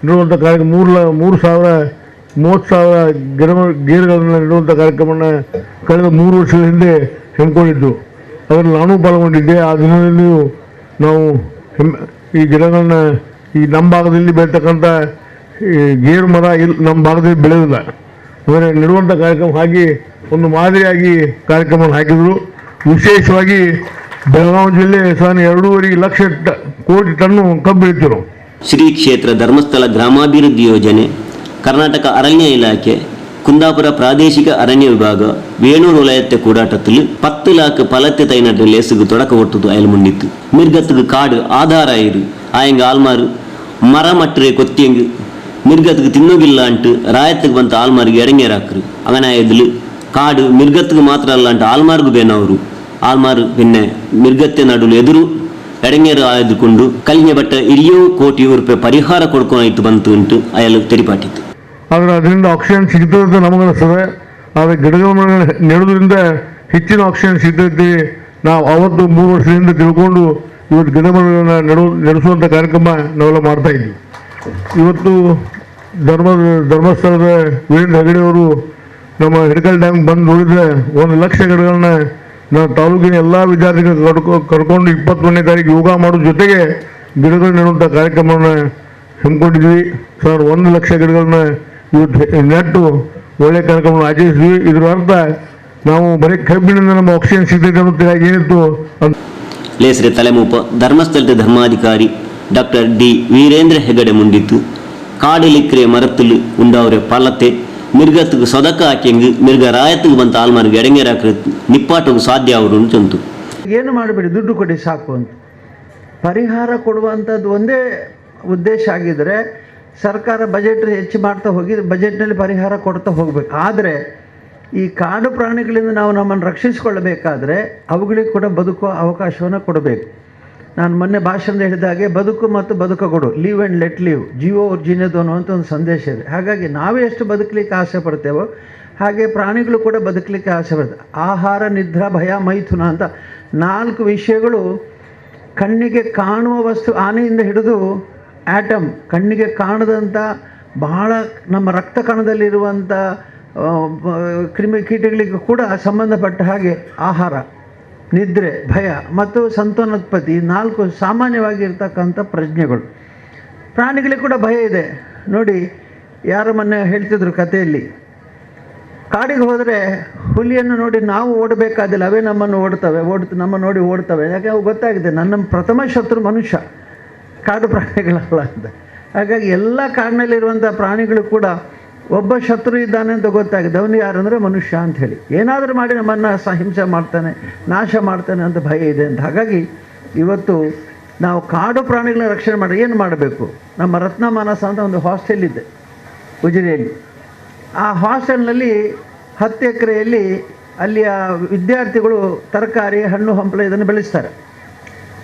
ನೆಡುವಂಥ ಕಾರ್ಯಕ್ರಮ, ಮೂರು ಲ-, ಮೂರು ಸಾವಿರ, ಮೂವತ್ತು ಸಾವಿರ ಗಿಡ ಮರ-, ಗೇರ್ಗಳನ್ನ ನೆಡುವಂಥ ಕಾರ್ಯಕ್ರಮವನ್ನ ಕಳೆದ ಮೂರು ವರ್ಷದ ಹಿಂದೆ ಹಮ್ಮಿಕೊಂಡಿದ್ದು, ಅದರಲ್ಲಿ ನಾನೂ ಪಾಲ್ಗೊಂಡಿದ್ದೆ. ಆ ದಿನದಲ್ಲಿಯೂ ನಾವು ಹೆಮ್-, ಈ ಗಿಡಗಳನ್ನ ಈ ನಮ್ಮ ಭಾಗದಲ್ಲಿ ಬೆಳೀತಕ್ಕಂಥ ಈ ಗೇರು ಮರ ಇಲ್ಲಿ ನಮ್ಮ ಭಾಗದಲ್ಲಿ ಬೆಳೆಯೋದಿಲ್ಲ, ಅಂದರೆ ನೆಡುವಂಥ ಕಾರ್ಯಕ್ರಮ ಹಾಕಿ ಒಂದು ಮಾದರಿಯಾಗಿ ಕಾರ್ಯಕ್ರಮವನ್ನು ಹಾಕಿದರು. ವಿಶೇಷವಾಗಿ ಬೆಳಗಾವಿ ಜಿಲ್ಲೆ ಸಾಧಾರಣ ಎರಡೂವರೆ ಲಕ್ಷ ಟ-, ಕೋಟಿ ಟನ್ನು ಕಬ್ಬು ಬೆಳೀತೀವಿ ನಾವು. ಶ್ರೀ ಕ್ಷೇತ್ರ ಧರ್ಮಸ್ಥಳ ಗ್ರಾಮಾಭಿವೃದ್ಧಿ ಯೋಜನೆ, ಕರ್ನಾಟಕ ಅರಣ್ಯ ಇಲಾಖೆ, ಕುಂದಾಪುರ ಪ್ರಾದೇಶಿಕ ಅರಣ್ಯ ವಿಭಾಗ, ವೇಣೂರು ವಲಯತ್ತೆ ಕೂಡಾಟತ್ಲು ಪತ್ತು ಲಾಕ್ ಫಲತೆ ತೈನಡ್ರೆ ಲೇಸ್‌ಗ್ ತೊಡಕ ಒಟ್ಟುದು ಅಯಲ್ ಮುಂಡಿತ್ತು. ಮಿರ್ಗತ್ತ್‌ಗ್ ಕಾಡು ಆಧಾರ ಆಯಿರು. ಆಯಂಗ್ ಆಲ್ಮಾರು ಮರ ಮಟ್ರೆ ಕೊತ್ತಿಯಂಗ್ ಮಿರ್ಗತ್ತ್‌ಗ್ ತಿನ್ನೋಗಿಲ್ಲ ಅಂಟ್ ರಾಯತ್ತ್‌ಗ್ ಬಂತ ಆಲ್ಮಾರಿಗೆ ಎಡಂಗೇರಾಕ್ರು. ಅಂಗನಾಯದ್ಲು ಕಾಡು ಮಿರ್ಗತ್ತ್‌ಗ್ ಮಾತ್ರ ಅಲ್ಲ ಅಂಟ್ ಆಲ್ಮಾರ್ಗು ಬೇನವರು. ಆಲ್ಮಾರು ಪಿನ್ನೆ ಮಿರ್ಗತ್ತೆ ನಡುಲು ಎದುರು ಎಡಂಗೇರು ಆಯ್ದುಕೊಂಡು ಕಲಿಂಜೆ ಬಟ್ಟ ಇರಿಯೋ ಕೋಟಿ ರೂಪಾಯಿ ಪರಿಹಾರ ಕೊಡ್ಕೊನಾಯ್ತು ಬಂತು ಅಂಟ್ ಅಯಲು ತೆರಿಪಾಟಿತ್ತು. ಆದ್ರೆ ಅದರಿಂದ ಆಕ್ಸಿಜನ್ ಸಿಗ್ತದೆ ಅಂತ ನಮಗನಿಸ್ತದೆ. ಆದ್ರೆ ಗಿಡಗಳ ಮರಗಳನ್ನ ನೆಡೋದ್ರಿಂದ ಹೆಚ್ಚಿನ ಆಕ್ಸಿಜನ್ ಸಿಗ್ತೈತಿ. ನಾವು ಅವತ್ತು ಮೂರು ವರ್ಷದಿಂದ ತಿಳ್ಕೊಂಡು ಇವತ್ತು ಗಿಡ ಮರಗಳನ್ನ ನೆಡು-, ನೆಡೆಸುವಂಥ ಕಾರ್ಯಕ್ರಮ ನಾವೆಲ್ಲ ಮಾಡ್ತಾ ಇದ್ವಿ. ಇವತ್ತು ಧರ್ಮ-, ಧರ್ಮಸ್ಥಳದ ವೀರೇಂದ್ರ ಹೆಗ್ಗಡೆ ಅವರು ನಮ್ಮ ಹಿಡಕಲ್ ಡ್ಯಾಮ್ ಬಂದು ನೋಡಿದ್ರೆ ಒಂದು ಲಕ್ಷ ಗಿಡಗಳನ್ನ ನಾವು ತಾಲೂಕಿನ ಎಲ್ಲ ವಿದ್ಯಾರ್ಥಿಗಳು ಕರ್ಕೊ-, ಕರ್ಕೊಂಡು ಇಪ್ಪತ್ತೊಂದನೇ ತಾರೀಕು ಯೋಗ ಮಾಡೋ ಜೊತೆಗೆ ಗಿಡಗಳು ನೆಡುವಂಥ ಕಾರ್ಯಕ್ರಮವನ್ನ ಹಮ್ಮಿಕೊಂಡಿದ್ವಿ. ಸರ್, ಒಂದು ಲಕ್ಷ ಗಿಡಗಳನ್ನ ಇವತ್ತು ನೆಟ್ಟು ಒಳ್ಳೆ ಕಾರ್ಯಕ್ರಮವನ್ನು ಆಚರಿಸಿದ್ವಿ. ಇದ್ರ ಅರ್ಥ ನಾವು ಬರೀ ಕಬ್ಬಿನಿಂದ ನಮ್ಮ ಆಕ್ಸಿಜನ್ ಸಿಗ್ತೈತೆ ಅನ್ನೋದು ಏನಿತ್ತು ಅಂತ. ಲೇಸ್‌ರೆ ತಲೆಮೂಪ ಧರ್ಮಸ್ಥಳದ ಧರ್ಮಾಧಿಕಾರಿ ಡಾಕ್ಟರ್ ಡಿ ವೀರೇಂದ್ರ ಹೆಗ್ಗಡೆ ಮುಂಡಿತ್ತು. ಕಾಡು ಲಿಕ್ರೆ ಮರತ್ತಲು ಉಂಡಾವರೆ ಫಲತೆ ಮಿರ್ಗತ್ತ್‌ಗ್ ಸೊದಕ ಹಾಕೆಂಗ್ ಮಿರ್ಗ ರಾಯತ್ತ್‌ಗ್ ಬಂತ ಆಲ್ಮಾರ್ಗೆ ಎಡಂಗೇರಾಕ್ರೆ ನಿಪ್ಪಾಟೋಗು ಸಾಧ್ಯ ಅವರು ಚೊಂತು. ಏನು ಮಾಡಬೇಡಿ, ದುಡ್ಡು ಕೊಡಿ ಸಾಕು ಅಂತ. ಪರಿಹಾರ ಕೊಡುವಂಥದ್ದು ಒಂದೇ ಉದ್ದೇಶ ಆಗಿದ್ರೆ ಸರ್ಕಾರ ಬಜೆಟ್ ಹೆಚ್ಚು ಮಾಡ್ತಾ ಹೋಗಿ ಬಜೆಟ್‌ನಲ್ಲಿ ಪರಿಹಾರ ಕೊಡ್ತಾ ಹೋಗ್ಬೇಕು. ಆದ್ರೆ ಈ ಕಾಡು ಪ್ರಾಣಿಗಳಿಂದ ನಾವು ನಮ್ಮನ್ನು ರಕ್ಷಿಸಿಕೊಳ್ಳಬೇಕಾದ್ರೆ ಅವುಗಳಿಗೆ ಕೂಡ ಬದುಕುವ ಅವಕಾಶವನ್ನ ಕೊಡಬೇಕು. ನಾನು ಮೊನ್ನೆ ಭಾಷಣದಲ್ಲಿ ಹೇಳಿದ ಹಾಗೆ ಬದುಕು ಮತ್ತು ಬದುಕಗೊಡು, live and let live, ಜೀವೋ ಉಜ್ಜೀವನೋಧನಃ ಅಂತ ಒಂದು ಸಂದೇಶ ಇದೆ. ಹಾಗಾಗಿ ನಾವೇ ಎಷ್ಟು ಬದುಕಲಿಕ್ಕೆ ಆಸೆ ಪಡ್ತೇವೋ ಹಾಗೆ ಪ್ರಾಣಿಗಳು ಕೂಡ ಬದುಕಲಿಕ್ಕೆ ಆಸೆ ಪಡ್ತವೆ. ಆಹಾರ, ನಿದ್ರಾ, ಭಯ, ಮೈಥುನ ಅಂತ ನಾಲ್ಕು ವಿಷಯಗಳು ಕಣ್ಣಿಗೆ ಕಾಣುವ ವಸ್ತು, ಆನೆಯಿಂದ ಹಿಡಿದು ಆಟಮ್, ಕಣ್ಣಿಗೆ ಕಾಣದಂಥ ಬಹಳ ನಮ್ಮ ರಕ್ತ ಕಣದಲ್ಲಿರುವಂಥ, ಆ, ಬ-, ಕ್ರಿಮಿ ಕೀಟಗಳಿಗೂ ಕೂಡ ಸಂಬಂಧಪಟ್ಟ ಹಾಗೆ ಆಹಾರ, ನಿದ್ರೆ, ಭಯ ಮತ್ತು ಸಂತಾನೋತ್ಪತ್ತಿ, ಈ ನಾಲ್ಕು ಸಾಮಾನ್ಯವಾಗಿ ಇರ್ತಕ್ಕಂಥ ಪ್ರಜ್ಞೆಗಳು. ಪ್ರಾಣಿಗಳಿಗೆ ಕೂಡ ಭಯ ಇದೆ. ನೋಡಿ, ಯಾರು ಮೊನ್ನೆ ಹೇಳ್ತಿದ್ರು ಕಥೆಯಲ್ಲಿ, ಕಾಡಿಗೆ ಹೋದರೆ ಹುಲಿಯನ್ನು ನೋಡಿ ನಾವು ಓಡಬೇಕಾದಿಲ್ಲ, ಅವೇ ನಮ್ಮನ್ನು ಓಡ್ತವೆ, ಓಡ್-, ನಮ್ಮ ನೋಡಿ ಓಡ್ತವೆ. ಯಾಕೆ? ಅವು ಗೊತ್ತಾಗಿದೆ, ನನ್ನ ಪ್ರಥಮ ಶತ್ರು ಮನುಷ್ಯ, ಕಾಡು ಪ್ರಾಣಿಗಳಲ್ಲ ಅಂತ. ಹಾಗಾಗಿ ಎಲ್ಲ ಕಾಡಿನಲ್ಲಿರುವಂಥ ಪ್ರಾಣಿಗಳು ಕೂಡ ಒಬ್ಬ ಶತ್ರು ಇದ್ದಾನೆ ಅಂತ ಗೊತ್ತಾಗಿದೆ. ಅವನು ಯಾರಂದ್ರೆ ಮನುಷ್ಯ ಅಂತ ಹೇಳಿ. ಏನಾದ್ರೂ ಮಾಡಿ ನಮ್ಮನ್ನ ಸ-, ಹಿಂಸೆ ಮಾಡ್ತಾನೆ, ನಾಶ ಮಾಡ್ತಾನೆ ಅಂತ ಭಯ ಇದೆ ಅಂತ. ಹಾಗಾಗಿ ಇವತ್ತು ನಾವು ಕಾಡು ಪ್ರಾಣಿಗಳನ್ನ ರಕ್ಷಣೆ ಮಾಡಿ ಏನ್ ಮಾಡ್ಬೇಕು? ನಮ್ಮ ರತ್ನ ಮಾನಸ ಅಂತ ಒಂದು ಹಾಸ್ಟೆಲ್ ಇದೆ ಉಜಿರೆಯಲ್ಲಿ. ಆ ಹಾಸ್ಟೆಲ್‌ನಲ್ಲಿ ಹತ್ತು ಎಕರೆಯಲ್ಲಿ ಅಲ್ಲಿಯ ವಿದ್ಯಾರ್ಥಿಗಳು ತರಕಾರಿ, ಹಣ್ಣು ಹಂಪಲ ಇದನ್ನು ಬೆಳೆಸ್ತಾರೆ.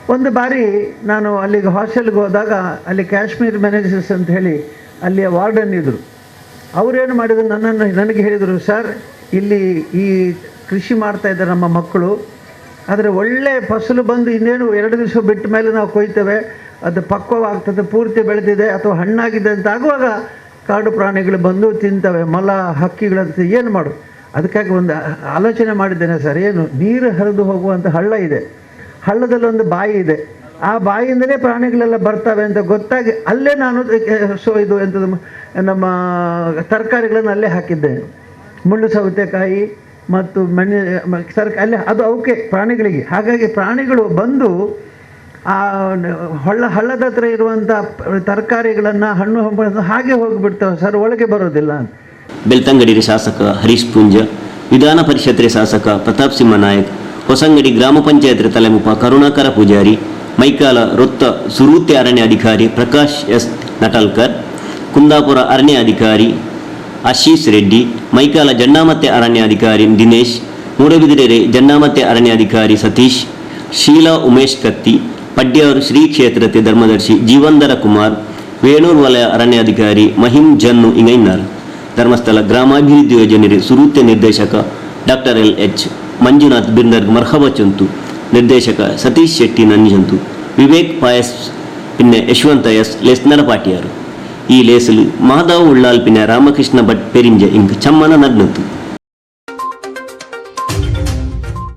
ಒಂದು ಬಾರಿ ನಾನು ಅಲ್ಲಿಗೆ ಹಾಸ್ಟೆಲ್‌ಗೆ ಹೋದಾಗ ಅಲ್ಲಿ ಕಾಶ್ಮೀರ್ ಮೆನೇಜರ್ಸ್ ಅಂತ ಹೇಳಿ ಅಲ್ಲಿಯ ವಾರ್ಡನ್ ಇದ್ರು. ಅವ್ರೇನು ಮಾಡಿದ್ರು, ನನ್ನನ್ನು, ನನಗೆ ಹೇಳಿದ್ರು, "ಸರ್, ಇಲ್ಲಿ ಈ ಕೃಷಿ ಮಾಡ್ತಾ ಇದ್ದಾರೆ ನಮ್ಮ ಮಕ್ಕಳು, ಆದ್ರೆ ಒಳ್ಳೆ ಫಸಲು ಬಂದು ಇನ್ನೇನು ಎರಡು ದಿವಸ ಬಿಟ್ಟ ಮೇಲೆ ನಾವು ಕೊಯ್ತೇವೆ, ಅದು ಪಕ್ವವಾಗ್ತದೆ, ಪೂರ್ತಿ ಬೆಳೆದಿದೆ ಅಥವಾ ಹಣ್ಣಾಗಿದೆ ಅಂತ ಆಗುವಾಗ ಕಾಡು ಪ್ರಾಣಿಗಳು ಬಂದು ತಿಂತವೆ, ಮೊಲ, ಹಕ್ಕಿಗಳಂತ ಏನ್ ಮಾಡು?" ಅದಕ್ಕಾಗಿ ಒಂದು ಆಲೋಚನೆ ಮಾಡಿದ್ದೇನೆ ಸರ್. ಏನು, ನೀರು ಹರಿದು ಹೋಗುವಂತ ಹಳ್ಳ ಇದೆ, ಹಳ್ಳದಲ್ಲಿ ಒಂದು ಬಾಯಿ ಇದೆ, ಆ ಬಾಯಿಯಿಂದನೇ ಪ್ರಾಣಿಗಳೆಲ್ಲ ಬರ್ತವೆ ಅಂತ ಗೊತ್ತಾಗಿ ಅಲ್ಲೇ ನಾನು, ಆ, so ಇದು ಎಂತದು, ನಮ್ಮ ತರಕಾರಿಗಳನ್ನು ಅಲ್ಲೇ ಹಾಕಿದ್ದೇನೆ. ಮುಳ್ಳು ಸೌತೆಕಾಯಿ ಮತ್ತು ಮಣ್ಣಿ-, ಮ-, ತರಕ-, ಅಲ್ಲೇ ಅದು ಅವಕ್ಕೆ ಪ್ರಾಣಿಗಳಿಗೆ. ಹಾಗಾಗಿ ಪ್ರಾಣಿಗಳು ಬಂದು ಆ ಹಳ್ಳ, ಹಳ್ಳದ ಹತ್ರ ಇರುವಂತ ತರಕಾರಿಗಳನ್ನ, ಹಣ್ಣು ಹಂಪಲನ್ನ ಹಾಗೆ ಹೋಗಿಬಿಡ್ತವೆ ಸರ್, ಒಳಗೆ ಬರೋದಿಲ್ಲ ಅಂತ. ಬೆಳ್ತಂಗಡಿರೆ ಶಾಸಕ ಹರೀಶ್ ಪೂಂಜ, ವಿಧಾನ ಪರಿಷತ್‌ರೆ ಶಾಸಕ ಪ್ರತಾಪ್ ಸಿಂಹ ನಾಯಕ್, ಹೊಸಂಗಡಿ ಗ್ರಾಮ ಪಂಚಾಯತ್‌ರೆ ತಲೆಮುಪ್ಪ ಕರುಣಾಕರ ಪೂಜಾರಿ, ಮೈಕಾಲ ವೃತ್ತ ಸುರೂತೆ ಅರಣ್ಯಾಧಿಕಾರಿ ಪ್ರಕಾಶ್ ಎಸ್ ನಟಲ್ಕರ್, ಕುಂದಾಪುರ ಅರಣ್ಯಾಧಿಕಾರಿ ಆಶೀಶ್ ರೆಡ್ಡಿ, ಮೈಕಾಲ ಜಂಡಾಮತ್ತೆ ಅರಣ್ಯಾಧಿಕಾರಿ ದಿನೇಶ್, ಮೂಡಬಿದಿರೆರೆ ಜಂಡಾಮತ್ತೆ ಅರಣ್ಯಾಧಿಕಾರಿ ಸತೀಶ್, ಶೀಲಾ ಉಮೇಶ್ ಕತ್ತಿ, ಪಡ್ಯಾರು ಶ್ರೀ ಕ್ಷೇತ್ರತೆ ಧರ್ಮದರ್ಶಿ ಜೀವಂದರ ಕುಮಾರ್, ವೇಣೂರು ವಲಯ ಅರಣ್ಯಾಧಿಕಾರಿ ಮಹಿಂ ಜನ್ನು ಇಂಗ ಇನ್ನಾರು. ಧರ್ಮಸ್ಥಳ ಗ್ರಾಮಾಭಿವೃದ್ಧಿ ಯೋಜನೆರೆ ಸುರೂತೆ ನಿರ್ದೇಶಕ ಡಾಕ್ಟರ್ ಎಲ್ ಎಚ್ ಮಂಜುನಾಥ್ ಬಿರ್ದರ್ಗ್ ಮರ್ಹಬ ಚೊಂತು, ನಿರ್ದೇಶಕ ಸತೀಶ್ ಶೆಟ್ಟಿ ನಂಜೊಂತು, ವಿವೇಕ್ ಪಾಯಸ್ ಪಿನ್ನೆ ಯಶವಂತ ಎಸ್ ಲೇಸ್ ನಡಪಾಟಿಯಾರು. ಈ ಲೇಸ್‌ಲು ಮಾಧವ್ ಉಳ್ಳಾಲ್ ಪಿನ್ನೆ ರಾಮಕೃಷ್ಣ ಭಟ್ ಪೆರಿಂಜ ಇಂಕ್ ಚಮ್ಮನ ನಡ್ನತು.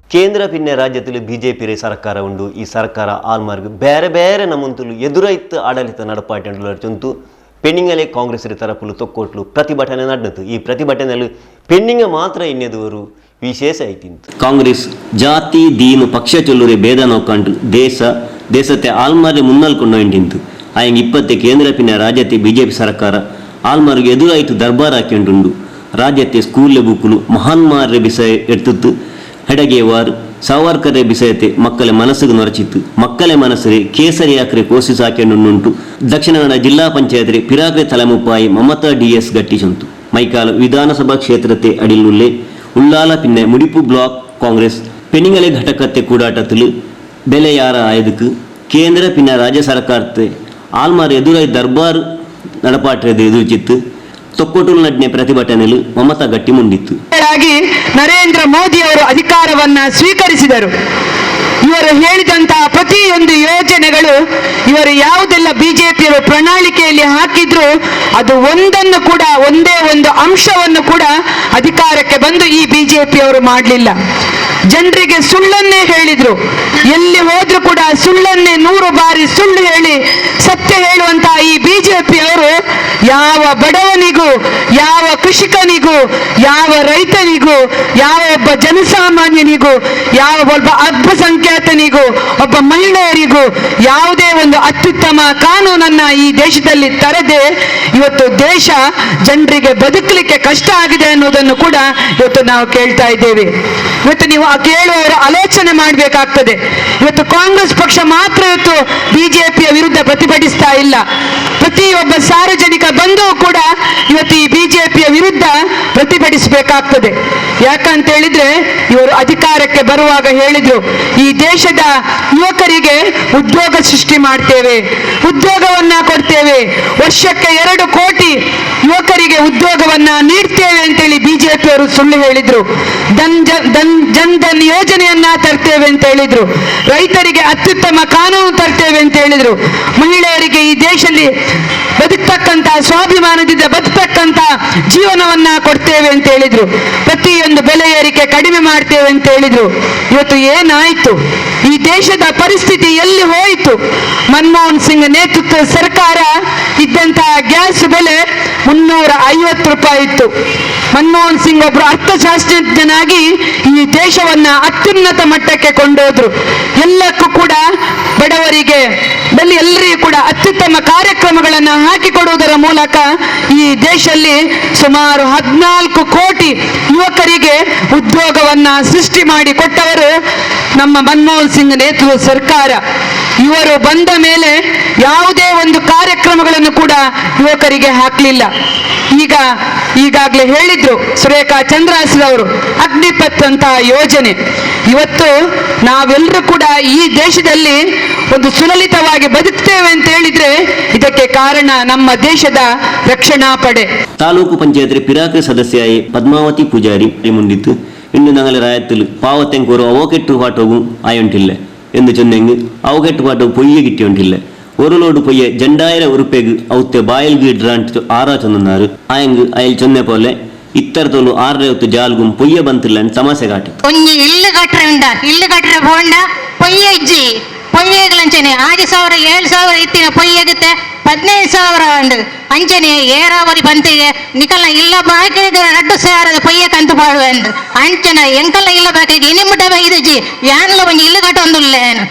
ಕೇಂದ್ರ ಪಿನ್ನೆ ರಾಜ್ಯತುಲು ಬಿಜೆಪಿರೆ ಸರ್ಕಾರ ಉಂಡು. ಈ ಸರ್ಕಾರ ಆಲ್ಮಾರ್ಗ್ ಬೇರೆ ಬೇರೆ ನಮೂನೆತುಲು ಎದುರೈತ್ ಆಡಳಿತ ನಡಪಾಟೆಂಡುಲರ್ ಚೊಂತು ಪೆಣ್ಣಿಂಗಲೆ ಕಾಂಗ್ರೆಸ್‌ರೆ ತರಪುಲು ತೊಕ್ಕೊಟ್ಲು ಪ್ರತಿಭಟನೆ ನಡ್ನತು. ಈ ಪ್ರತಿಭಟನೆಲು ಪೆಣ್ಣಿಂಗ ಮಾತ್ರ ಇನ್ನೆದುವರು ವಿಶೇಷ ಐತಿಂತು. ಕಾಂಗ್ರೆಸ್ ಜಾತಿ, ದೀನು, ಪಕ್ಷ ಚೊಲ್ಲುರೆ ಭೇದ ನೋಕಾಂಡ್ ದೇಶ, ದೇಶತೆ ಆಲ್ಮಾರ್ರೆ ಮುನ್ನಲ್ ಕೊಂಡೊಯ್ಂಡಿಂತು. ಆಯಂಗ್ ಇಪ್ಪತ್ತೆ ಕೇಂದ್ರ ಪಿನ್ನೆ ರಾಜ್ಯತೆ ಬಿಜೆಪಿ ಸರ್ಕಾರ ಆಲ್ಮಾರ್ಗ್ ಎದುರಾಯ್ತು ದರ್ಬಾರ್ ಹಾಕ್ಯಂಡುಂಡು. ರಾಜ್ಯತೆ ಸ್ಕೂಲ್‌ಲೆ ಬುಕ್ಕುಲು ಮಹಾನ್ಮಾರ್ರೆ ಬಿಸಯ ಎಡ್ತುತ್ತು ಹೆಡಗೇವಾರ್ ಸಾವರ್ಕರ್ರೆ ಬಿಸಯತೆ ಮಕ್ಕಲೆ ಮನಸ್ಸುಗು ನೊರಚಿತ್ತು. ಮಕ್ಕಲೆ ಮನಸ್ಸುರೆ ಕೇಸರಿ ಆಕ್ರೆ ಕೋಸಿಸ್ ಹಾಕ್ಯಂಡುಂಡು. ದಕ್ಷಿಣ ಕನ್ನಡ ಜಿಲ್ಲಾ ಪಂಚಾಯತ್‌ರೆ ಪಿರಾಕ್ರೆ ತಲೆಮುಪ್ಪಾಯಿ ಮಮತಾ ಡಿ ಎಸ್ ಗಟ್ಟಿ ಚೊಂತು. ಮೈಕಾಲ ವಿಧಾನಸಭಾ ಕ್ಷೇತ್ರತೆ ಅಡಿಲ್ಲುಲ್ಲೆ ಉಳ್ಳಾಲ ಪಿನ್ನೆ ಮುಡಿಪು ಬ್ಲಾಕ್ ಕಾಂಗ್ರೆಸ್ ಪೆನಿಂಗಲೆ ಘಟಕತೆ ಕೂಡಾಟತುಲು ಬೆಲೆ ಯಾರ ಆಯದಕ್ ಕೇಂದ್ರ ಪಿನ್ನೆ ರಾಜ್ಯ ಸರ್ಕಾರತೆ ಆಲ್ಮಾರ್ ಎದುರಾಯಿ ದರ್ಬಾರ್ ನಡಪಾಟ್ರೆದ ಎದುರುಚಿತ್ತು ತೊಕ್ಕೊಟುಲ್ ನಡ್ನೆ ಪ್ರತಿಭಟನೆಲು ಮಮತಾ ಗಟ್ಟಿ ಮುಂಡಿತ್ತು. ಆಗಿ ನರೇಂದ್ರ ಮೋದಿ ಅವರು ಅಧಿಕಾರವನ್ನ ಸ್ವೀಕರಿಸಿದರು. ಇವರು ಹೇಳಿದಂತಹ ಪ್ರತಿಯೊಂದು ಯೋಜನೆಗಳು, ಇವರು ಯಾವುದೆಲ್ಲ ಬಿಜೆಪಿಯವರು ಪ್ರಣಾಳಿಕೆಯಲ್ಲಿ ಹಾಕಿದ್ರು, ಅದು ಒಂದನ್ನು ಕೂಡ, ಒಂದೇ ಒಂದು ಅಂಶವನ್ನು ಕೂಡ ಅಧಿಕಾರಕ್ಕೆ ಬಂದು ಈ ಬಿಜೆಪಿಯವರು ಮಾಡ್ಲಿಲ್ಲ. ಜನರಿಗೆ ಸುಳ್ಳನ್ನೇ ಹೇಳಿದ್ರು, ಎಲ್ಲಿ ಹೋದ್ರು ಕೂಡ ಸುಳ್ಳನ್ನೇ, ನೂರು ಬಾರಿ ಸುಳ್ಳು ಹೇಳಿ ಸತ್ಯ ಹೇಳುವಂತಹ ಈ ಬಿಜೆಪಿಯವರು ಯಾವ ಬಡವನಿಗೂ, ಯಾವ ಕೃಷಿಕನಿಗೂ, ಯಾವ ರೈತನಿಗೂ, ಯಾವ ಒಬ್ಬ ಜನಸಾಮಾನ್ಯನಿಗೂ, ಯಾವ ಒಬ್ಬ ಅಲ್ಪಸಂಖ್ಯಾತನಿಗೂ, ಒಬ್ಬ ಮಹಿಳೆಯರಿಗೂ ಯಾವುದೇ ಒಂದು ಅತ್ಯುತ್ತಮ ಕಾನೂನನ್ನ ಈ ದೇಶದಲ್ಲಿ ತರದೆ ಇವತ್ತು ದೇಶ ಜನರಿಗೆ ಬದುಕಲಿಕ್ಕೆ ಕಷ್ಟ ಆಗಿದೆ ಅನ್ನೋದನ್ನು ಕೂಡ ಇವತ್ತು ನಾವು ಕೇಳ್ತಾ ಇದ್ದೇವೆ. ಇವತ್ತು ನೀವು ಆ ಕೇಳುವವರು ಆಲೋಚನೆ ಮಾಡ್ಬೇಕಾಗ್ತದೆ. ಇವತ್ತು ಕಾಂಗ್ರೆಸ್ ಪಕ್ಷ ಮಾತ್ರ ಇವತ್ತು ಬಿಜೆಪಿಯ ವಿರುದ್ಧ ಪ್ರತಿಭಟಿಸ್ತಾ ಇಲ್ಲ. ಪ್ರತಿಯೊಬ್ಬ ಸಾರ್ವಜನಿಕ ಬಂಧು ಕೂಡ ಇವತ್ತು ಈ ಬಿಜೆಪಿಯ ವಿರುದ್ಧ ಪ್ರತಿಭಟಿಸಬೇಕಾಗ್ತದೆ. ಯಾಕಂತ ಹೇಳಿದ್ರೆ ಇವರು ಅಧಿಕಾರಕ್ಕೆ ಬರುವಾಗ ಹೇಳಿದ್ರು, ಈ ದೇಶದ ಯುವಕರಿಗೆ ಉದ್ಯೋಗ ಸೃಷ್ಟಿ ಮಾಡ್ತೇವೆ, ಉದ್ಯೋಗವನ್ನ ಕೊಡ್ತೇವೆ, ವರ್ಷಕ್ಕೆ ಎರಡು ಕೋಟಿ ಯುವಕರಿಗೆ ಉದ್ಯೋಗವನ್ನ ನೀಡ್ತೇವೆ ಅಂತೇಳಿ ಬಿಜೆಪಿಯವರು ಸುಳ್ಳು ಹೇಳಿದ್ರು. ಧನ್ ಜ-, ಧನ್, ಜನ್ ಧನ್ ಯೋಜನೆಯನ್ನ ತರ್ತೇವೆ ಅಂತ ಹೇಳಿದ್ರು. ರೈತರಿಗೆ ಅತ್ಯುತ್ತಮ ಕಾನೂನು ತರ್ತೇವೆ ಅಂತ ಹೇಳಿದ್ರು. ಮಹಿಳೆಯರಿಗೆ ಈ ದೇಶದಲ್ಲಿ ಬದುಕ್ತಕ್ಕಂತ, ಸ್ವಾಭಿಮಾನದಿಂದ ಬದುಕ್ತಕ್ಕಂತ ಜೀವನವನ್ನ ಕೊಡ್ತೇವೆ ಅಂತ ಹೇಳಿದ್ರು. ಪ್ರತಿಯೊಂದು ಬೆಲೆ ಏರಿಕೆ ಕಡಿಮೆ ಮಾಡ್ತೇವೆ ಅಂತ ಹೇಳಿದ್ರು. ಇವತ್ತು ಏನಾಯ್ತು? ಈ ದೇಶದ ಪರಿಸ್ಥಿತಿ ಎಲ್ಲಿ ಹೋಯಿತು? ಮನಮೋಹನ್ ಸಿಂಗ್ ನೇತೃತ್ವದ ಸರ್ಕಾರ ಇದ್ದಂತಹ ಗ್ಯಾಸ್ ಬೆಲೆ ಮುನ್ನೂರ ಐವತ್ತು ರೂಪಾಯಿ ಇತ್ತು. ಮನಮೋಹನ್ ಸಿಂಗ್ ಒಬ್ರು ಅರ್ಥಶಾಸ್ತ್ರಜ್ಞನಾಗಿ ಈ ದೇಶವನ್ನ ಅತ್ಯುನ್ನತ ಮಟ್ಟಕ್ಕೆ ಕೊಂಡೋದ್ರು. ಎಲ್ಲಕ್ಕೂ ಕೂಡ ಬಡವರಿಗೆ, ಬಲ್ಲಿ ಎಲ್ಲರಿಗೂ ಕೂಡ ಅತ್ಯುತ್ತಮ ಉತ್ತಮ ಕಾರ್ಯಕ್ರಮಗಳನ್ನ ಹಾಕಿಕೊಡುವುದರ ಮೂಲಕ ಈ ದೇಶದಲ್ಲಿ ಸುಮಾರು ಹದಿನಾಲ್ಕು ಕೋಟಿ ಯುವಕರಿಗೆ ಉದ್ಯೋಗವನ್ನ ಸೃಷ್ಟಿ ಮಾಡಿ ಕೊಟ್ಟವರು ನಮ್ಮ ಮನಮೋಹನ್ ಸಿಂಗ್ ನೇತೃತ್ವದ ಸರ್ಕಾರ. ಇವರು ಬಂದ ಮೇಲೆ ಯಾವುದೇ ಒಂದು ಕಾರ್ಯಕ್ರಮಗಳನ್ನು ಕೂಡ ಯುವಕರಿಗೆ ಹಾಕ್ಲಿಲ್ಲ. ಈಗ ಈಗಾಗಲೇ ಹೇಳಿದ್ರು ಸುರೇಖಾ ಚಂದ್ರಾಸ್ರವರು, ಅಗ್ನಿಪಥ್ ಅಂತ ಯೋಜನೆ. ಇವತ್ತು ನಾವೆಲ್ಲರೂ ಕೂಡ ಈ ದೇಶದಲ್ಲಿ ಒಂದು ಸುಲಲಿತವಾಗಿ ಬದುಕ್ತೇವೆ ಅಂತ ಹೇಳಿದ್ರೆ ಇದಕ್ಕೆ ಕಾರಣ ನಮ್ಮ ದೇಶದ ರಕ್ಷಣಾ ಪಡೆ. ತಾಲೂಕು ಪಂಚಾಯತ್ ಪಿರಾಕ್ರೆ ಸದಸ್ಯೆ ಆಯೆ ಪದ್ಮಾವತಿ ಪೂಜಾರಿ ಮುಂಡಿತ್ತು. ಇಂದು ನಂಗಲೆ ರಾಯತ್ತಲು ಪಾವತೆಂಕೊರು ಅವಕೆಟ್ಟು ಪಾಠವು ಆಯೊಂಟಿಲ್ಲೆ. ಎಂದು ಚೊನ್ನೆಂಗ್ ಅವಕೆಟ್ಟು ಪಾಠವು ಪೊಯ್ಯೆ ಗಿಟ್ಟಿಯೊಂಟಿಲ್ಲೆ. ಒರುಲೋಡು ಪೊಯ್ಯೆ ಜಂಡಾಯಿರ ಉರುಪೆಗ್ ಅವುತ್ತೆ ಬಾಯಿಲ್ಗ್ ಇಡ್ರಾಂಟ್ ಆರಾ ಚೊನ್ನುನಾರು. ಆಯಂಗ್ ಅಯಿಲ್ ಚೊನ್ನೆ ಪೋಲೆ ಇತ್ತರತೊಲು ಆರ್ರೆ ಉತ್ತು ಜಾಲ್ಗುಂ ಪೊಯ್ಯೆ ಬಂತಿಲ್ಲಂಡ್ ತಮಾಸೆ ಕಾಟಿತ್ತು. ಒಂಜಿ ಇಲ್ಲ್ ಕಟ್ರೆ ಉಂಡ, ಇಲ್ಲ್ ಕಟ್ರೆ ಪೋಂಡ ಪೊಯ್ಯೆ ಇಜ್ಜಿ. ಪೊಯ್ಯೆಗ್ಲಂಚನೆ ಆಜಿ ಸಾವಿರ, ಏಳ್ ಸಾವಿರ ಇತ್ತಿನ ಪೊಯ್ಯೆಗಿತ್ತೆ ಪದಿನೈದು ಸಾವಿರ ಉಂಡು. ಅಂಚನೆ ಏರಾವರಿ ಪಂತಿಗೆ ನಿಕಲ್ನ ಇಲ್ಲ ಬಾಕಿಗೆ ರಡ್ಡು ಸಾವಿರದ ಪೊಯ್ಯೆ ಕಂತು ಪಾಡುವೆಂದ್. ಅಂಚನೆ ಎಂಕಲ್ನ ಇಲ್ಲ ಬಾಕಿಗೆ ಇನಿ ಮುಟ್ಟ ಬೈದಿಜಿ. ಯಾನ್ಲ ಒಂಜಿ ಇಲ್ಲ್ ಕಟ್ಟೊಂದುಲ್ಲೆ.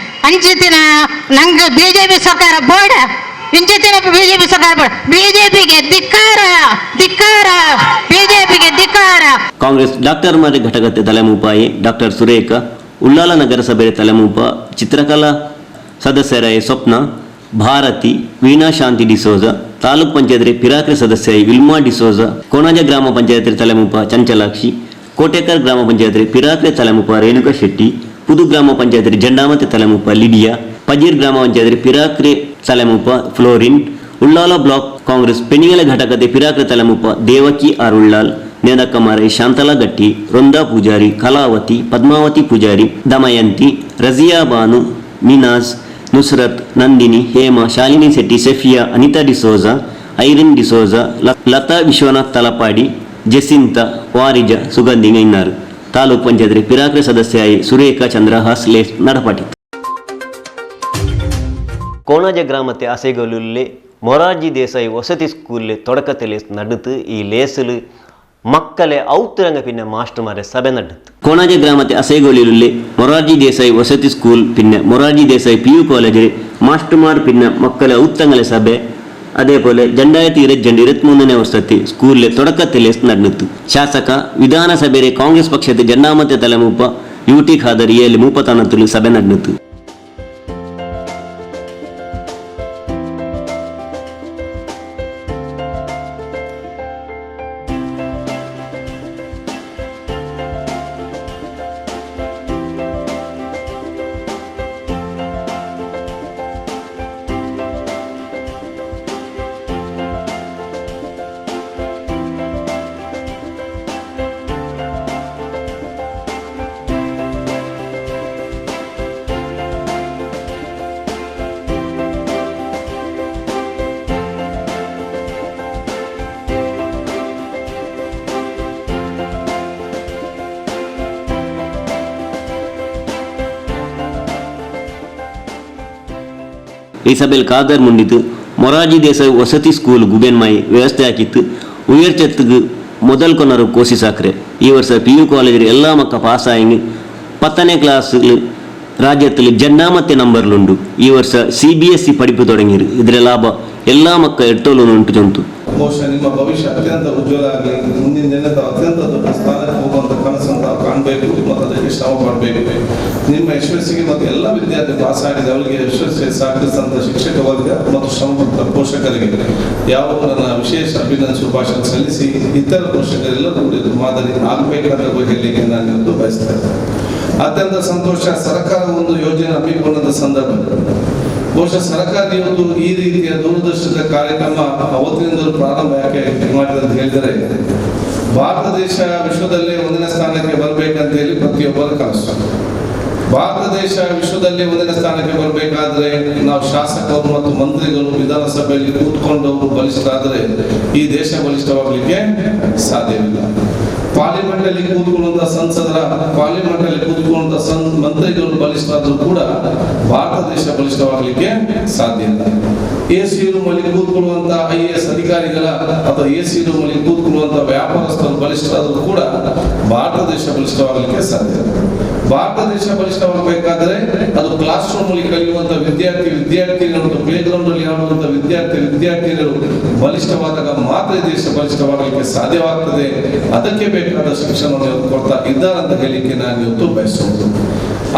ಅಂಚಿತ್ತಿನ ನಂಗ್ ಬಿಜೆಪಿ ಸರ್ಕಾರ ಬೋಡ. ಇಂಚಿತ್ತಿನ ಬಿಜೆಪಿ ಸರ್ಕಾರ ಬೋಡ. ಬಿಜೆಪಿಗೆ ಧಿಕ್ಕಾರ, ಧಿಕ್ಕಾರ, ಬಿಜೆಪಿಗೆ ಧಿಕ್ಕಾರ. ಕಾಂಗ್ರೆಸ್ ಡಾಕ್ಟರ್ ಮಾರೆ ಘಟಕತೆ ತಲೆಮೂಪಾಯೆ ಡಾಕ್ಟರ್ ಸುರೇಖ, ಉಳ್ಳಾಲ ನಗರಸಭೆರೆ ತಲೆಮೂಪ ಚಿತ್ರಕಲಾ ಸದಸ್ಯರಾಯೆ ಸ್ವಪ್ನ, ಭಾರತಿ, ವೀಣಾ ಶಾಂತಿ ಡಿಸೋಜ, ತಾಲೂಕ್ ಪಂಚಾಯತ್ರೆ ಪಿರಾಕ್ರೆ ಸದಸ್ಯೆ ವಿಲ್ಮಾ ಡಿಸೋಜ, ಕೋಣಾಜ ಗ್ರಾಮ ಪಂಚಾಯತ್ರೆ ತಲೆಮೂಪ ಚಂಚಲಾಕ್ಷಿ, ಕೋಟೆಕರ್ ಗ್ರಾಮ ಪಂಚಾಯತ್ರೆ ಪಿರಾಕ್ರೆ ತಲೆಮೂಪ ರೇಣುಕಾ ಶೆಟ್ಟಿ, ಪುದು ಗ್ರಾಮ ಪಂಚಾಯತ್ರೆ ಜಂಡಾಮತೆ ತಲೆಮೂಪ ಲಿಡಿಯಾ, ಪಜೀರ್ ಗ್ರಾಮ ಪಂಚಾಯತ್ರೆ ಪಿರಾಕ್ರೆ ತಲೆಮೂಪ ಫ್ಲೋರಿನ್, ಉಳ್ಳಾಲ ಬ್ಲಾಕ್ ಕಾಂಗ್ರೆಸ್ ಪೆಣಿಗೆಲ ಘಟಕತೆ ಪಿರಾಕ್ರೆ ತಲೆಮೂಪ ದೇವಕಿ ಆರ್ ಉಳ್ಳಾಲ್, ನೇದಕ್ಕ ಮಾರೈ ಶಾಂತಲಾ ಗಟ್ಟಿ, ವೃಂದಾ ಪೂಜಾರಿ, ಕಲಾವತಿ, ಪದ್ಮಾವತಿ ಪೂಜಾರಿ, ದಮಯಂತಿ, ರಜಿಯಾ ಬಾನು, ಮಿನಾಜ್, ನುಸ್ರತ್, ನಂದಿನಿ, ಹೇಮ, ಶಾಲಿನಿ ಶೆಟ್ಟಿ, ಸೆಫಿಯಾ, ಅನಿತಾ ಡಿಸೋಜ, ಐರಿನ್ ಡಿಸೋಜ, ಲ-, ಲತಾ ವಿಶ್ವನಾಥ್ ತಲಪಾಡಿ, ಜೆಸಿಂತಾ, ವಾರಿಜ, ಸುಗಂಧಿ ಇಂಗ ಇನ್ನಾರು. ತಾಲೂಕ್ ಪಂಚಾಯತ್ರೆ ಪಿರಾಕ್ರೆ ಸದಸ್ಯೆ ಆಯೆ ಸುರೇಖಾ ಚಂದ್ರಹಾಸ್ ಲೇಸ್ ನಡಪಾಟಿತ್ತು. ಕೋಣಾಜ ಗ್ರಾಮತೆ ಅಸೈಗೋಳಿಯುಲ್ಲೆ ಮೊರಾರ್ಜಿ ದೇಸಾಯಿ ವಸತಿ ಸ್ಕೂಲ್‌ಲೆ ತೊಡಕತೆ ಲೇಸ್ ನಡುತು. ಈ ಲೇಸ್‌ಲು ಮಕ್ಕಲೆ ಔತ್ತುರಂಗ ಪಿನ್ನೆ ಮಾಸ್ಟರ್ಮಾರೆ ಸಭೆ ನಡುತು. ಕೋಣಾಜ ಗ್ರಾಮತೆ ಅಸೈಗೋಳಿಯುಲ್ಲೆ ಮೊರಾರ್ಜಿ ದೇಸಾಯಿ ವಸತಿ ಸ್ಕೂಲ್ ಪಿನ್ನೆ ಮೊರಾರ್ಜಿ ದೇಸಾಯಿ ಪಿಯು ಕಾಲೇಜಿರೆ ಮಾಸ್ಟರ್ಮಾರ್ ಪಿನ್ನೆ ಮಕ್ಕಲೆ ಔತ್ತಂಗಲೆ ಸಭೆ. ಅದೇಪೋಲೆ ಜಂಡಾಯತಿ ಇರಜ್ಜಂಡ್ ಇರವತ್ಮೂನನೇ ವರ್ಷತೆ ಸ್ಕೂಲ್‌ಲೆ ತೊಡಕತೆ ಲೇಸ್ ನಡುತು. ಶಾಸಕ ವಿಧಾನಸಭೆರೆ ಕಾಂಗ್ರೆಸ್ ಪಕ್ಷತೆ ಜಂಡಾಮತೆ ತಲೆಮೂಪ ಯು ಟಿ ಖಾದರ್ ಏಲಿ ಮೂಪತಾನತುಲು ಸಭೆ ನಡುತು. ಈ ಸಭೆಲ್ ಖಾದರ್ ಮುಂಡಿತು, ಮೊರಾರ್ಜಿ ದೇಸಾಯಿ ವಸತಿ ಸ್ಕೂಲ್ ಗುಬೆನ್ ಮಾಯಿ ವ್ಯವಸ್ಥೆ ಆಕಿತ್ತು, ಉಯರ್ಚೆತ್ತುಗು ಮೊದಲ್ ಕೊನರು ಕೋಸಿಸಾಕ್ರೆ. ಈ ವರ್ಷ ಪಿ ಯು ಕಾಲೇಜಿಡ್ ಎಲ್ಲಾ ಮಕ್ಕ ಪಾಸ್ ಆಯಿಂಗ್. ಪತ್ತನೇ ಕ್ಲಾಸ್ ರಾಜ್ಯತ್ತುಲು ಜಂಡಾಮತೆ ನಂಬರ್ಲುಂಡು. ಈ ವರ್ಷ ಸಿ ಬಿ ಎಸ್ ಇ ಪಡಿಪು ತೊಡಂಗಿರು. ಇದ್ರ ಲಾಭ ಎಲ್ಲಾ ಮಕ್ಕ ಎಡ್ತೋಲು ಉಂಟು ಜಂತು. ಬಹುಶಃ ನಿಮ್ಮ ಭವಿಷ್ಯ ಅತ್ಯಂತ ಉಜ್ವಲ ಆಗಲಿ. ಮುಂದಿನ ದಿನದ ಅತ್ಯಂತ ದೊಡ್ಡ ಸ್ಥಾನಕ್ಕೆ ಹೋಗುವಂತ ಕನಸನ್ನು ತಾವು ಕಾಣಬೇಕು ಮತ್ತು ಅದಕ್ಕೆ ಶ್ರಮ ಪಡಬೇಕು. ನಿಮ್ಮ ಯಶಸ್ಸಿಗೆ ಮತ್ತು ಎಲ್ಲ ವಿದ್ಯಾರ್ಥಿ ಪಾಸ್ ಆಗಿದ್ದವರಿಗೆ ಯಶಸ್ಸಿಗೆ ಸಹಕರಿಸಿದಂತ ಶಿಕ್ಷಕ ವರ್ಗ ಮತ್ತು ಶ್ರಮಪಟ್ಟ ಪೋಷಕರಿಗೆ ಯಾವ ನನ್ನ ವಿಶೇಷ ಅಭಿನಂದನೆ ಶುಭಾಶಯ ಸಲ್ಲಿಸಿ, ಇತರ ಪೋಷಕರೆಲ್ಲರೂ ಕೂಡ ಇದು ಮಾದರಿ ಆಗ್ಬೇಕಂತ ಹೇಳಲಿಕ್ಕೆ ನಾನು ಇವತ್ತು ಬಯಸ್ತೇನೆ. ಅತ್ಯಂತ ಸಂತೋಷ, ಸರ್ಕಾರ ಒಂದು ಯೋಜನೆ ಹಮ್ಮಿಕೊಂಡಂತ ಸಂದರ್ಭ. ಬಹುಶಃ ಸರ್ಕಾರ ಇವತ್ತು ಈ ರೀತಿಯ ದೂರದೃಷ್ಟಿಯ ಕಾರ್ಯಕ್ರಮ ಅವತ್ತಿನಿಂದಲೂ ಪ್ರಾರಂಭ ಯಾಕೆ ಮಾಡಿದೆ ಅಂತ ಹೇಳಿದರೆ, ಭಾರತ ದೇಶ ವಿಶ್ವದಲ್ಲೇ ಒಂದನೇ ಸ್ಥಾನಕ್ಕೆ ಬರ್ಬೇಕಂತ ಹೇಳಿ ಪ್ರತಿಯೊಬ್ಬರ ಕನಸು. ಭಾರತ ದೇಶ ವಿಶ್ವದಲ್ಲೇ ಒಂದನೇ ಸ್ಥಾನಕ್ಕೆ ಬರ್ಬೇಕಾದ್ರೆ ನಾವು ಶಾಸಕರು ಮತ್ತು ಮಂತ್ರಿಗಳು ವಿಧಾನಸಭೆಯಲ್ಲಿ ಕೂತ್ಕೊಂಡು ಅವರು ಬಲಿಷ್ಠ ಆದ್ರೆ ಈ ದೇಶ ಬಲಿಷ್ಠವಾಗ್ಲಿಕ್ಕೆ ಸಾಧ್ಯವಿಲ್ಲ. ಪಾರ್ಲಿಮೆಂಟ್ ಅಲ್ಲಿ ಕೂತ್ಕೊಳ್ಳುವಂತ ಸಂಸದರ, ಪಾರ್ಲಿಮೆಂಟ್ ಅಲ್ಲಿ ಕೂತ್ಕೊಳ್ಳುವಂತ ಸಂ-, ಮಂತ್ರಿಗಳು ಬಲಿಷ್ಠರಾದ್ರೂ ಕೂಡ ಭಾರತ ದೇಶ ಬಲಿಷ್ಠವಾಗಲಿಕ್ಕೆ ಸಾಧ್ಯ ಇಲ್ಲ. ಎ ಸಿ ರೂಮ್ ಅಲ್ಲಿ ಕೂತ್ಕೊಳ್ಳುವಂತ ಐ ಎ ಎಸ್ ಅಧಿಕಾರಿಗಳ ಅಥವಾ ಎ ಸಿ ರೂಮ್ ಅಲ್ಲಿ ಕೂತ್ಕೊಳ್ಳುವಂತ ವ್ಯಾಪಾರಸ್ಥರು ಬಲಿಷ್ಠರಾದ್ರೂ ಕೂಡ ಭಾರತ ದೇಶ ಬಲಿಷ್ಠವಾಗಲಿಕ್ಕೆ ಸಾಧ್ಯ ಇಲ್ಲ. ಭಾರತ ದೇಶ ಬಲಿಷ್ಠವಾಗಬೇಕಾದ್ರೆ ಅದು ಕ್ಲಾಸ್ ರೂಮ್ ಅಲ್ಲಿ ಕಲಿಯುವಂತ ವಿದ್ಯಾರ್ಥಿ ವಿದ್ಯಾರ್ಥಿನಿಯರು ಮತ್ತು ಪ್ಲೇ ಗ್ರೌಂಡ್ ಅಲ್ಲಿ ಆಡುವಂತ ವಿದ್ಯಾರ್ಥಿ ವಿದ್ಯಾರ್ಥಿನಿಯರು ಬಲಿಷ್ಠವಾದಾಗ ಮಾತ್ರ ಈ ದೇಶ ಬಲಿಷ್ಠವಾಗಲಿಕ್ಕೆ ಸಾಧ್ಯವಾಗ್ತದೆ. ಅದಕ್ಕೆ ಬೇಕಾದ ಶಿಕ್ಷಣವನ್ನು ಇವರು ಕೊಡ್ತಾ ಇದ್ದಾರೆ ಅಂತ ಹೇಳಿಕ್ಕೆ ನಾನು ಇವತ್ತು ಬಯಸುವುದು.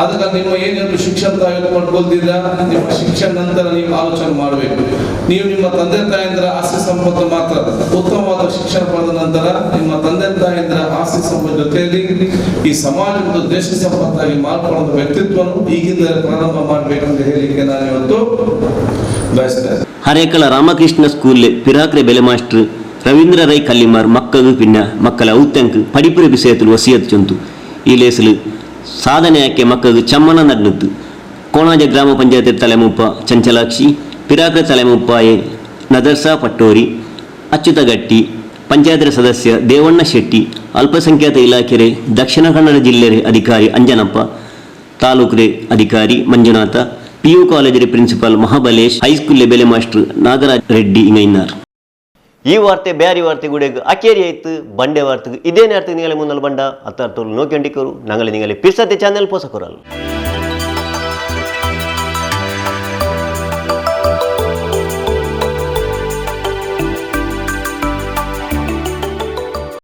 ಅದಕ್ಕೆ ನಿಮ್ಮ ಏನಾದ್ರು ಶಿಕ್ಷಣ ತಾವು ಮಾಡ್ಕೊಳ್ತಿದ್ರ, ನಿಮ್ಮ ಶಿಕ್ಷಣ ನಂತರ ನೀವು ಆಲೋಚನೆ ಮಾಡಬೇಕು. ನೀವು ನಿಮ್ಮ ತಂದೆ ತಾಯಂದಿರ ಆಸ್ತಿ ಸಂಪತ್ತು ಮಾತ್ರ, ಉತ್ತಮವಾದ ಶಿಕ್ಷಣ ಪಡೆದ ನಂತರ ನಿಮ್ಮ ತಂದೆ ತಾಯಂದಿರ ಆಸ್ತಿ ಸಂಪತ್ತು ಜೊತೆಯಲ್ಲಿ ಈ ಸಮಾಜ ಮತ್ತು ದೇಶ ಸಂಪತ್ತಾಗಿ ಮಾರ್ಪಡುವಂತ ವ್ಯಕ್ತಿತ್ವವನ್ನು ಈಗಿಂದಲೇ ಪ್ರಾರಂಭ ಮಾಡಬೇಕಂತ ಹೇಳಿಕ್ಕೆ ನಾನು ಇವತ್ತು ಬಯಸ್ತೇನೆ. ಹರೇಕಳ ರಾಮಕೃಷ್ಣ ಸ್ಕೂಲ್‌ಲೆ ಪಿರಾಕ್ರೆ ಬೆಲೆ ಮಾಸ್ಟರ್ ರವೀಂದ್ರ ರೈ ಕಲ್ಲಿಮಾರ್ ಮಕ್ಕಗ್ ಪಿನ್ನ ಮಕ್ಕಳ ಔತ್ಯಂಕ್ ಪಡಿಪುರೆ ಬಿಸಯತುಲು ವಸಿಯತ್ ಚೊಂತು. ಈ ಲೇಸ್‌ಲು ಸಾಧನೆ ಆಕೆ ಮಕ್ಕಗ್ ಚಮ್ಮನ ನಡ್ನುತ್ತು. ಕೋಣಾಜ ಗ್ರಾಮ ಪಂಚಾಯತ್ ತಲೆಮುಪ್ಪ ಚಂಚಲಾಕ್ಷಿ, ಪಿರಾಕ್ರೆ ತಲೆಮುಪ್ಪಾಯೆ ನದರ್ಸಾ ಪಟ್ಟೋರಿ, ಅಚ್ಯುತ ಗಟ್ಟಿ, ಪಂಚಾಯತ್‌ರೆ ಸದಸ್ಯ ದೇವಣ್ಣ ಶೆಟ್ಟಿ, ಅಲ್ಪಸಂಖ್ಯಾತ ಇಲಾಖೆರೆ ದಕ್ಷಿಣ ಕನ್ನಡ ಜಿಲ್ಲೆರೆ ಅಧಿಕಾರಿ ಅಂಜನಪ್ಪ, ತಾಲೂಕ್‌ರೆ ಅಧಿಕಾರಿ ಮಂಜುನಾಥ, ಪಿ ಯು ಕಾಲೇಜ್‌ರೆ ಪ್ರಿನ್ಸಿಪಾಲ್ ಮಹಾಬಲೇಶ್, ಹೈಸ್ಕೂಲ್‌ಲೆ ಬೆಲೆ ಮಾಸ್ಟರ್ ನಾಗರಾಜ್ ರೆಡ್ಡಿ ಇಂಗ ಇನ್ನಾರ್. ಈ ವಾರ್ತೆ ಬ್ಯಾರಿ ವಾರ್ತೆ ಗುಡೆಗ್ ಅಕೇರಿ ಆಯ್ತು. ಬಂಡೆ ವಾರ್ತೆಗ್ ಇದೇ ನೇರತ್‌ಗ್ ನಿಂಗಲೆ ಮುನ್ನಲ್ ಬಂಡ ಅತ್ತಾರ್ತೋಲು ನೋಕೆಂಡಿಕರು ನಂಗಲೆ ನಿಂಗಲೆ ಪಿರ್ಸತೆ ಚಾನೆಲ್ ಪೋಸಕೊರಲ್.